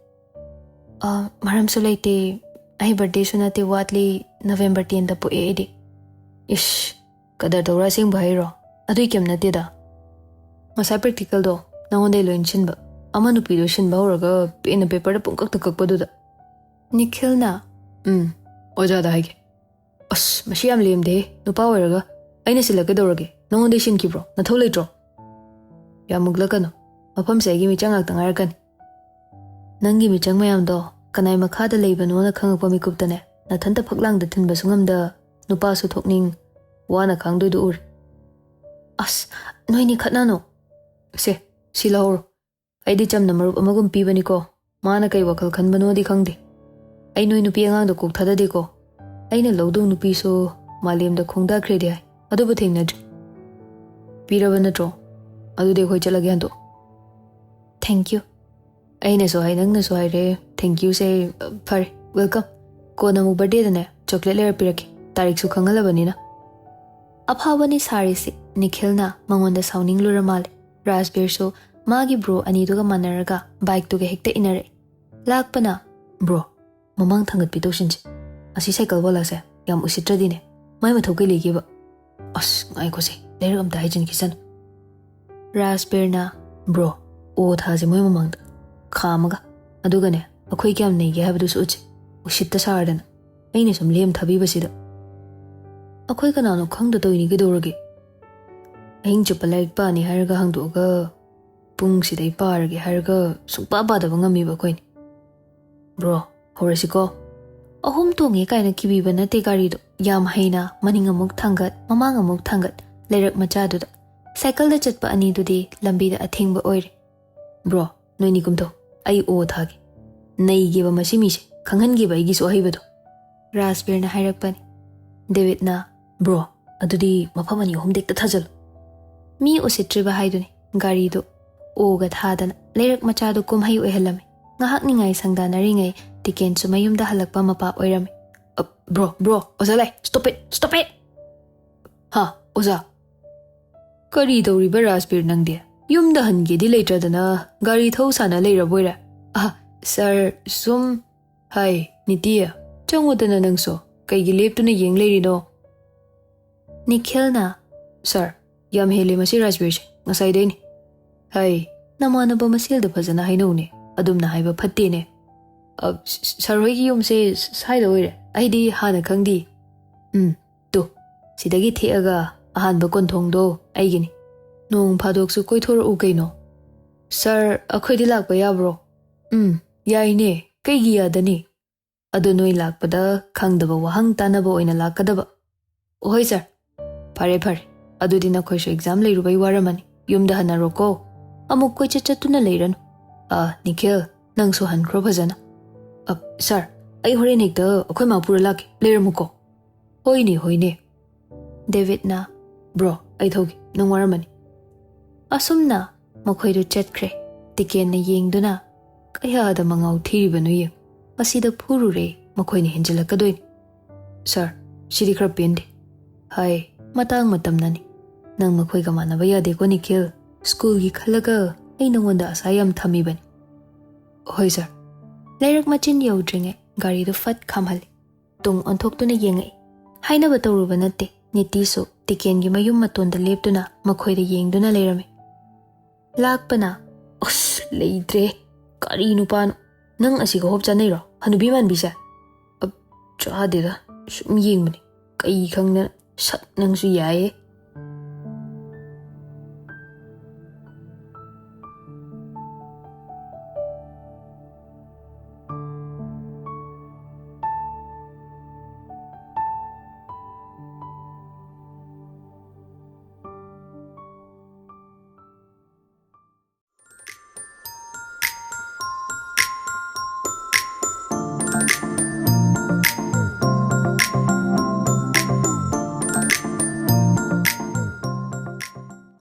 ꯑ, ꯃꯔꯝꯁꯨ ꯂꯩꯇꯦ, ꯑꯩ ꯕꯥꯔꯗꯦꯁꯨ ꯅꯠꯇꯦ, ꯋꯥꯠꯂꯤ, ꯅꯕꯦꯝꯕꯔ ꯇꯦꯟꯗ ꯄꯣꯛꯑꯦ ꯑꯩꯗꯤ꯫" "ꯏꯁ, ꯀꯗꯔ ꯇꯧꯔ ꯑꯁꯦꯡꯕ ꯍꯥꯏꯔꯣ? ꯑꯗꯨꯏ ꯀꯩꯝ ꯅꯠꯇꯦꯗ꯫ ꯉꯁꯥꯏ ꯄ꯭ꯔꯦꯛꯇꯤꯀꯦꯜꯗꯣ ꯅꯉꯣꯟꯗꯩ ꯂꯣꯏ ꯁꯤꯟꯕ꯫ ꯑꯃ ꯅꯨꯄꯤꯗꯣ ꯁꯤꯟꯕ ꯍꯧꯔꯒ ꯄꯦꯟꯅ ꯄꯦꯄꯔꯗ ꯄꯨꯡꯀꯛꯇ ꯀꯛꯄꯗꯨꯗ꯫" ꯅꯤꯈꯤꯜꯅ, "ꯎꯝ, ꯑꯣꯖꯥꯗ ꯍꯥꯏꯒꯦ꯫" "ꯑꯁ, ꯃꯁꯤ ꯌꯥꯝ ꯂꯦꯝꯗꯦꯍꯦ, ꯅꯨꯄꯥ ꯑꯣꯏꯔꯒ꯫ ꯑꯩꯅ ꯁꯤꯜꯂꯛꯀꯗꯧꯔꯒꯦ, ꯅꯉꯣꯟꯗꯩ ꯁꯤꯟꯈꯤꯕ꯭ꯔꯣ? ꯅꯊꯧ ꯂꯩꯇ꯭ꯔꯣ?" "ꯌꯥꯝ ꯃꯨꯛꯂꯛꯀꯅꯨ, ꯃꯐꯝꯁꯦ ꯑꯩꯒꯤ ꯃꯤꯆꯪ ꯉꯥꯛꯇ ꯉꯥꯏꯔꯛꯀꯅꯤ꯫" "ꯅꯪꯒꯤ ꯃꯤꯆꯪ ꯃꯌꯥꯝꯗꯣ ꯀꯅꯥꯏ ꯃꯈꯥꯗ ꯂꯩꯕꯅꯣꯅ ꯈꯪꯉꯛꯄ ꯃꯤꯀꯨꯞꯇꯅꯦ, ꯅꯊꯟꯇ ꯐꯛꯂꯥꯡꯗ ꯊꯤꯟꯕꯁꯨ ꯉꯝꯗ, ꯅꯨꯄꯥꯁꯨ ꯊꯣꯛꯅꯤꯡ, ꯋꯥꯅ ꯈꯥꯡꯗꯣꯏꯗꯣ ꯎꯔꯦ꯫" "ꯑꯁ, ꯅꯣꯏꯅꯤ ꯈꯠꯅꯅꯨ꯫ ꯁꯦ, ꯁꯤ ꯂꯧꯍꯧꯔꯣ꯫ ꯑꯩꯗꯤ ꯆꯝꯅ ꯃꯔꯨꯞ ꯑꯃꯒꯨꯝ ꯄꯤꯕꯅꯤꯀꯣ꯫ ꯃꯥꯅ ꯀꯩ ꯋꯥꯈꯜ ꯈꯟꯕꯅꯣꯗꯤ ꯈꯪꯗꯦ꯫ ꯑꯩ ꯅꯣꯏ ꯅꯨꯄꯤ ꯑꯉꯥꯡꯗ ꯀꯣꯛ ꯊꯥꯗꯗꯦꯀꯣ꯫ ꯑꯩꯅ ꯂꯧꯗꯧ ꯅꯨꯄꯤꯁꯨ ꯃꯥꯂꯦꯝꯗ ꯈꯣꯡꯗꯥꯈ꯭ꯔꯦꯗꯤ ꯍꯥꯏ, ꯑꯗꯨꯕꯨ ꯊꯦꯡꯅꯗ꯭ꯔꯤ꯫" "ꯄꯤꯔꯕ ꯅꯠꯇ꯭ꯔꯣ? ꯑꯗꯨꯗꯤ ꯑꯩꯈꯣꯏ ꯆꯠꯂꯒꯦ ꯍꯟꯗꯣꯛ꯫" "Thank you꯫" "ꯑꯩꯅꯁꯨ ꯍꯥꯏ, ꯅꯪꯅꯁꯨ ꯍꯥꯏꯔꯦ, thank you ꯁꯦ, ꯑ, ꯐꯔꯦ, welcome꯫ ꯀꯣꯟꯅ ꯑꯃꯨꯛ ꯕꯥꯔꯗꯦꯗꯅꯦ, ꯆꯣꯀ꯭ꯂꯦꯠ ꯂꯩꯔ ꯄꯤꯔꯛꯀꯦ, ꯇꯥꯔꯤꯛꯁꯨ ꯈꯪꯍꯜꯂꯕꯅꯤꯅ꯫" ꯑꯐꯥꯎꯕꯅꯤ ꯁꯥꯔꯤꯁꯤ꯫ ꯅꯤꯈꯤꯜꯅ ꯃꯉꯣꯟꯗ ꯁꯥꯎꯅꯤꯡꯂꯨꯔ ꯃꯥꯜꯂꯦ꯫ ꯔꯥꯖꯕꯤꯔꯁꯨ ꯃꯥꯒꯤ ꯕ꯭ꯔꯣ ꯑꯅꯤꯗꯨꯒ ꯃꯥꯟꯅꯔꯒ ꯕꯥꯏꯛꯇꯨꯒ ꯍꯦꯛꯇ ꯏꯟꯅꯔꯛꯏ꯫ ꯂꯥꯛꯄꯅ, "ꯕ꯭ꯔꯣ, ꯃꯃꯥꯡ ꯊꯥꯡꯒꯠꯄꯤ ꯇꯧꯁꯤꯟꯁꯦ꯫ ꯑꯁꯤ ꯁꯥꯏꯀꯜ ꯋꯥꯂꯥꯁꯦ ꯌꯥꯝ ꯎꯁꯤꯠꯇ꯭ꯔꯗꯤꯅꯦ꯫ ꯃꯥꯏ ꯃꯊꯧ ꯀꯩ ꯂꯩꯒꯦꯕ?" "ꯑꯁ, ꯉꯥꯏꯈꯣꯁꯦ, ꯂꯩꯔꯛ ꯑꯝꯇ ꯍꯥꯏꯖꯤꯟꯈꯤꯁꯅꯨ꯫" ꯔꯥꯖꯕꯤꯔꯅ, "ꯕ꯭ꯔꯣ, ꯑꯣ ꯊꯥꯁꯦ ꯃꯣꯏ ꯃꯃꯥꯡꯗ ꯈꯥꯝꯃꯒ꯫ ꯑꯗꯨꯒꯅꯦ, ꯑꯩꯈꯣꯏ ꯀꯌꯥꯝ ꯅꯩꯒꯦ ꯍꯥꯏꯕꯗꯨꯁꯨ ꯎꯠꯁꯦ, ꯎꯁꯤꯠꯇ ꯁꯥꯔꯗꯅ꯫ ꯑꯩꯅ ꯁꯨꯝ ꯂꯦꯝ ꯊꯥꯕꯤꯕꯁꯤꯗ꯫ ꯑꯩꯈꯣꯏ ꯀꯅꯥꯅꯣ ꯈꯪꯗ ꯇꯧꯔꯤꯅꯤ ꯀꯩꯗꯧꯔꯒꯦ? ꯑꯍꯤꯡ ꯆꯨꯞꯄ ꯂꯥꯏꯔꯤꯛ ꯄꯥꯅꯤ ꯍꯥꯏꯔꯒ ꯍꯥꯡꯗꯣꯛꯑꯒ, ꯄꯨꯡꯁꯤꯗꯩ ꯄꯥꯔꯒꯦ ꯍꯥꯏꯔꯒ ꯁꯨꯡꯄꯥ ꯄꯥꯗꯕ ꯉꯝꯃꯤꯕ ꯑꯩꯈꯣꯏꯅꯤ꯫" "ꯕ꯭ꯔꯣ, ꯍꯧꯔꯁꯤꯀꯣ꯫" ꯑꯍꯨꯝ ꯇꯣꯡꯉꯦ ꯀꯥꯏꯅ ꯀꯤꯕꯤꯕ ꯅꯠꯇꯦ ꯒꯥꯔꯤꯗꯣ꯫ ꯌꯥꯝ ꯍꯩꯅ ꯃꯅꯤꯡ ꯑꯃꯨꯛ ꯊꯥꯡꯒꯠ, ꯃꯃꯥꯡ ꯑꯃꯨꯛ ꯊꯥꯡꯒꯠ, ꯂꯩꯔꯛ ꯃꯆꯥꯗꯨꯗ꯫ ꯁꯥꯏꯀꯜꯗ ꯆꯠꯄ ꯑꯅꯤꯗꯨꯗꯤ ꯂꯝꯕꯤꯗ ꯑꯊꯤꯡꯕ ꯑꯣꯏꯔꯦ꯫ "ꯕ꯭ꯔꯣ, ꯅꯣꯏꯅꯤ ꯀꯨꯝꯊꯧ, ꯑꯩ ꯑꯣ ꯊꯥꯒꯦ꯫ ꯅꯩꯒꯦꯕ ꯃꯁꯤ ꯃꯤꯁꯦ, ꯈꯪꯍꯟꯒꯦꯕ ꯑꯩꯒꯤꯁꯨ ꯑꯍꯩꯕꯗꯣ꯫" ꯔꯥꯖꯕꯤꯔꯅ ꯍꯥꯏꯔꯛꯄꯅꯤ꯫ ꯗꯦꯕꯤꯠꯅ, "ꯕ꯭ꯔꯣ, ꯑꯗꯨꯗꯤ ꯃꯐꯝ ꯑꯅꯤ ꯑꯍꯨꯝꯗ ꯍꯦꯛꯇ ꯊꯥꯖꯜꯂꯨ꯫" ꯃꯤ ꯎꯁꯤꯠꯇ꯭ꯔꯤꯕ ꯍꯥꯏꯗꯨꯅꯤ꯫ ꯒꯥꯔꯤꯗꯨ ꯑꯣꯒ ꯊꯥꯗꯅ ꯂꯩꯔꯛ ꯃꯆꯥꯗꯨ ꯀꯨꯝꯍꯩ ꯑꯣꯏꯍꯜꯂꯝꯃꯤ꯫ ꯉꯥꯏꯍꯥꯛ ꯅꯤꯡꯉꯥꯏ ꯁꯪꯗꯥꯅꯔꯤꯉꯩ ꯇꯤꯀꯦꯟꯁꯨ ꯃꯌꯨꯝꯗ ꯍꯜꯂꯛꯄ ꯃꯄꯥ ꯑꯣꯏꯔꯝꯃꯤ꯫ "ꯑ, ꯕ꯭ꯔꯣ, ꯕ꯭ꯔꯣ, ꯑꯣꯖꯥ ꯂꯩ, stop it, stop it!" "ꯍꯥ, ꯑꯣꯖꯥ?" "ꯀꯔꯤ ꯇꯧꯔꯤꯕ ꯔꯥꯖꯕꯤꯔ ꯅꯪꯗꯤ? ꯌꯨꯝꯗ ꯍꯟꯒꯦꯗꯤ ꯂꯩꯇ꯭ꯔꯗꯅ ꯒꯥꯔꯤ ꯊꯧ ꯁꯥꯟꯅ ꯂꯩꯔꯕꯣꯏꯔꯦ?" "ꯑ, ꯁꯥꯔ, ꯁꯨꯝ, ꯍꯥꯏ, ꯅꯤꯇꯤ, ꯆꯪꯉꯨꯗꯅ ꯅꯪꯁꯨ꯫ ꯀꯩꯒꯤ ꯂꯦꯞꯇꯨꯅ ꯌꯦꯡ ꯂꯩꯔꯤꯅꯣ?" ꯅꯤꯈꯤꯜꯅ, "ꯁꯥꯔ, ꯌꯥꯝ ꯍꯦꯜꯂꯦ ꯃꯁꯤ ꯔꯥꯖꯕꯤꯔꯁꯦ, ꯉꯁꯥꯏꯗꯩꯅꯤ꯫ ꯍꯥꯏ, ꯅꯃꯥꯟꯅꯕ ꯃꯁꯦꯜꯗ ꯐꯖꯅ ꯍꯥꯏꯅꯧꯅꯦ, ꯑꯗꯨꯝꯅ ꯍꯥꯏꯕ ꯐꯠꯇꯦꯅꯦ꯫ ꯑ, ꯁ-, ꯁꯥꯔ ꯍꯣꯏꯒꯤ ꯌꯨꯝꯁꯦ ꯁ꯭ꯋꯥꯏꯗ ꯑꯣꯏꯔꯦ? ꯑꯩꯗꯤ ꯍꯥꯟꯅ ꯈꯪꯗꯦ꯫ ꯎꯝ, ꯇꯨ, ꯁꯤꯗꯒꯤ ꯊꯦꯛꯑꯒ ꯑꯍꯥꯟꯕ ꯀꯣꯟꯊꯣꯡꯗꯣ ꯑꯩꯒꯤꯅꯤ꯫ ꯅꯣꯡ ꯐꯥꯗꯣꯛꯁꯨ ꯀꯣꯏꯊꯣꯔꯛꯎ ꯀꯩꯅꯣ꯫" "ꯁꯥꯔ, ꯑꯩꯈꯣꯏꯗꯤ ꯂꯥꯛꯄ ꯌꯥꯕ꯭ꯔꯣ?" "ꯎꯝ, ꯌꯥꯏꯅꯦ, ꯀꯩꯒꯤ ꯌꯥꯗꯅꯤ? ꯑꯗꯣ ꯅꯣꯏ ꯂꯥꯛꯄꯗ ꯈꯪꯗꯕ ꯋꯥꯍꯪ ꯇꯥꯅꯕ ꯑꯣꯏꯅ ꯂꯥꯛꯀꯗꯕ꯫" "ꯍꯣꯏ ꯁꯥꯔ꯫" "ꯐꯔꯦ, ꯐꯔꯦ꯫ ꯑꯗꯨꯗꯤ ꯅꯈꯣꯏꯁꯨ ꯑꯦꯛꯖꯥꯝ ꯂꯩꯔꯨꯕꯩ ꯋꯥꯔꯝꯃꯅꯤ꯫ ꯌꯨꯝꯗ ꯍꯟꯅꯔꯣꯀꯣ꯫ ꯑꯃꯨꯛ ꯀꯣꯏꯆꯠ ꯆꯠꯇꯨꯅ ꯂꯩꯔꯅꯨ꯫ ꯑ, ꯅꯤꯈꯤꯜ, ꯅꯪꯁꯨ ꯍꯟꯈ꯭ꯔꯣ ꯐꯖꯅ꯫" "ꯑ, ꯁꯥꯔ, ꯑꯩ ꯍꯣꯔꯦꯟ ꯍꯦꯛꯇ ꯑꯩꯈꯣꯏ ꯃꯥ ꯄꯨꯔ ꯂꯥꯛꯀꯦ꯫ ꯂꯩꯔꯝꯃꯨꯀꯣ꯫" "ꯍꯣꯏꯅꯦ, ꯍꯣꯏꯅꯦ꯫" ꯗꯦꯕꯤꯠꯅ, "ꯕ꯭ꯔꯣ, ꯑꯩ ꯊꯧꯒꯦ, ꯅꯪ ꯋꯥꯔꯝꯃꯅꯤ꯫" ꯑꯁꯨꯝꯅ ꯃꯈꯣꯏꯗꯨ ꯆꯠꯈ꯭ꯔꯦ꯫ ꯇꯤꯀꯦꯟꯅ ꯌꯦꯡꯗꯨꯅ, "ꯀꯌꯥꯗ ꯃꯉꯥꯎ ꯊꯤꯔꯤꯕꯅꯣ ꯌꯦꯡ꯫ ꯃꯁꯤꯗ ꯐꯨꯔꯨꯔꯦ, ꯃꯈꯣꯏꯅ ꯍꯦꯟꯖꯤꯜꯂꯛꯀꯗꯣꯏꯅꯤ꯫" "ꯁꯥꯔ, ꯁꯤꯗꯤ ꯈꯔ ꯄꯦꯟꯗꯦ꯫" "ꯍꯥꯏ, ꯃꯇꯥꯡ ꯃꯇꯝꯅꯅꯤ꯫ ꯅꯪ ꯃꯈꯣꯏꯒ ꯃꯥꯟꯅꯕ ꯌꯥꯗꯦꯀꯣ ꯅꯤꯈꯤꯜ꯫ ꯁ꯭ꯀꯨꯜꯒꯤ ꯈꯜꯂꯒ ꯑꯩ ꯅꯉꯣꯟꯗ ꯑꯁꯥ ꯌꯥꯝ ꯊꯝꯃꯤꯕꯅꯤ꯫" "ꯍꯣꯏ ꯁꯥꯔ꯫" ꯂꯩꯔꯛ ꯃꯆꯤꯟ ꯌꯧꯗ꯭ꯔꯤꯉꯩ ꯒꯥꯔꯤꯗꯨ ꯐꯠ ꯈꯥꯝꯍꯜꯂꯤ꯫ ꯇꯨꯡ ꯑꯣꯟꯊꯣꯛꯇꯨꯅ ꯌꯦꯡꯉꯛꯏ꯫ ꯍꯥꯏꯅꯕ ꯇꯧꯔꯨꯕ ꯅꯠꯇꯦ, ꯅꯤꯇꯤꯁꯨ ꯇꯤꯀꯦꯟꯒꯤ ꯃꯌꯨꯝ ꯃꯇꯣꯟꯗ ꯂꯦꯞꯇꯨꯅ ꯃꯈꯣꯏꯗ ꯌꯦꯡꯗꯨꯅ ꯂꯩꯔꯝꯃꯤ꯫ ꯂꯥꯛꯄꯅ, "ꯑꯁ, ꯂꯩꯇ꯭ꯔꯦ꯫ ꯀꯔꯤ ꯅꯨꯄꯥꯅꯣ? ꯅꯪ ꯑꯁꯤꯒ ꯍꯣꯞ ꯆꯥꯅꯩꯔꯣ, ꯍꯅꯨꯕꯤ ꯃꯥꯟꯕꯤꯁꯦ?" "ꯑ, ꯆꯥꯗꯦꯗ, ꯁꯨꯝ ꯌꯦꯡꯕꯅꯤ꯫ ꯀꯩ ꯈꯪꯗꯅ, ꯁꯛ ꯅꯪꯁꯨ ꯌꯥꯏꯌꯦ꯫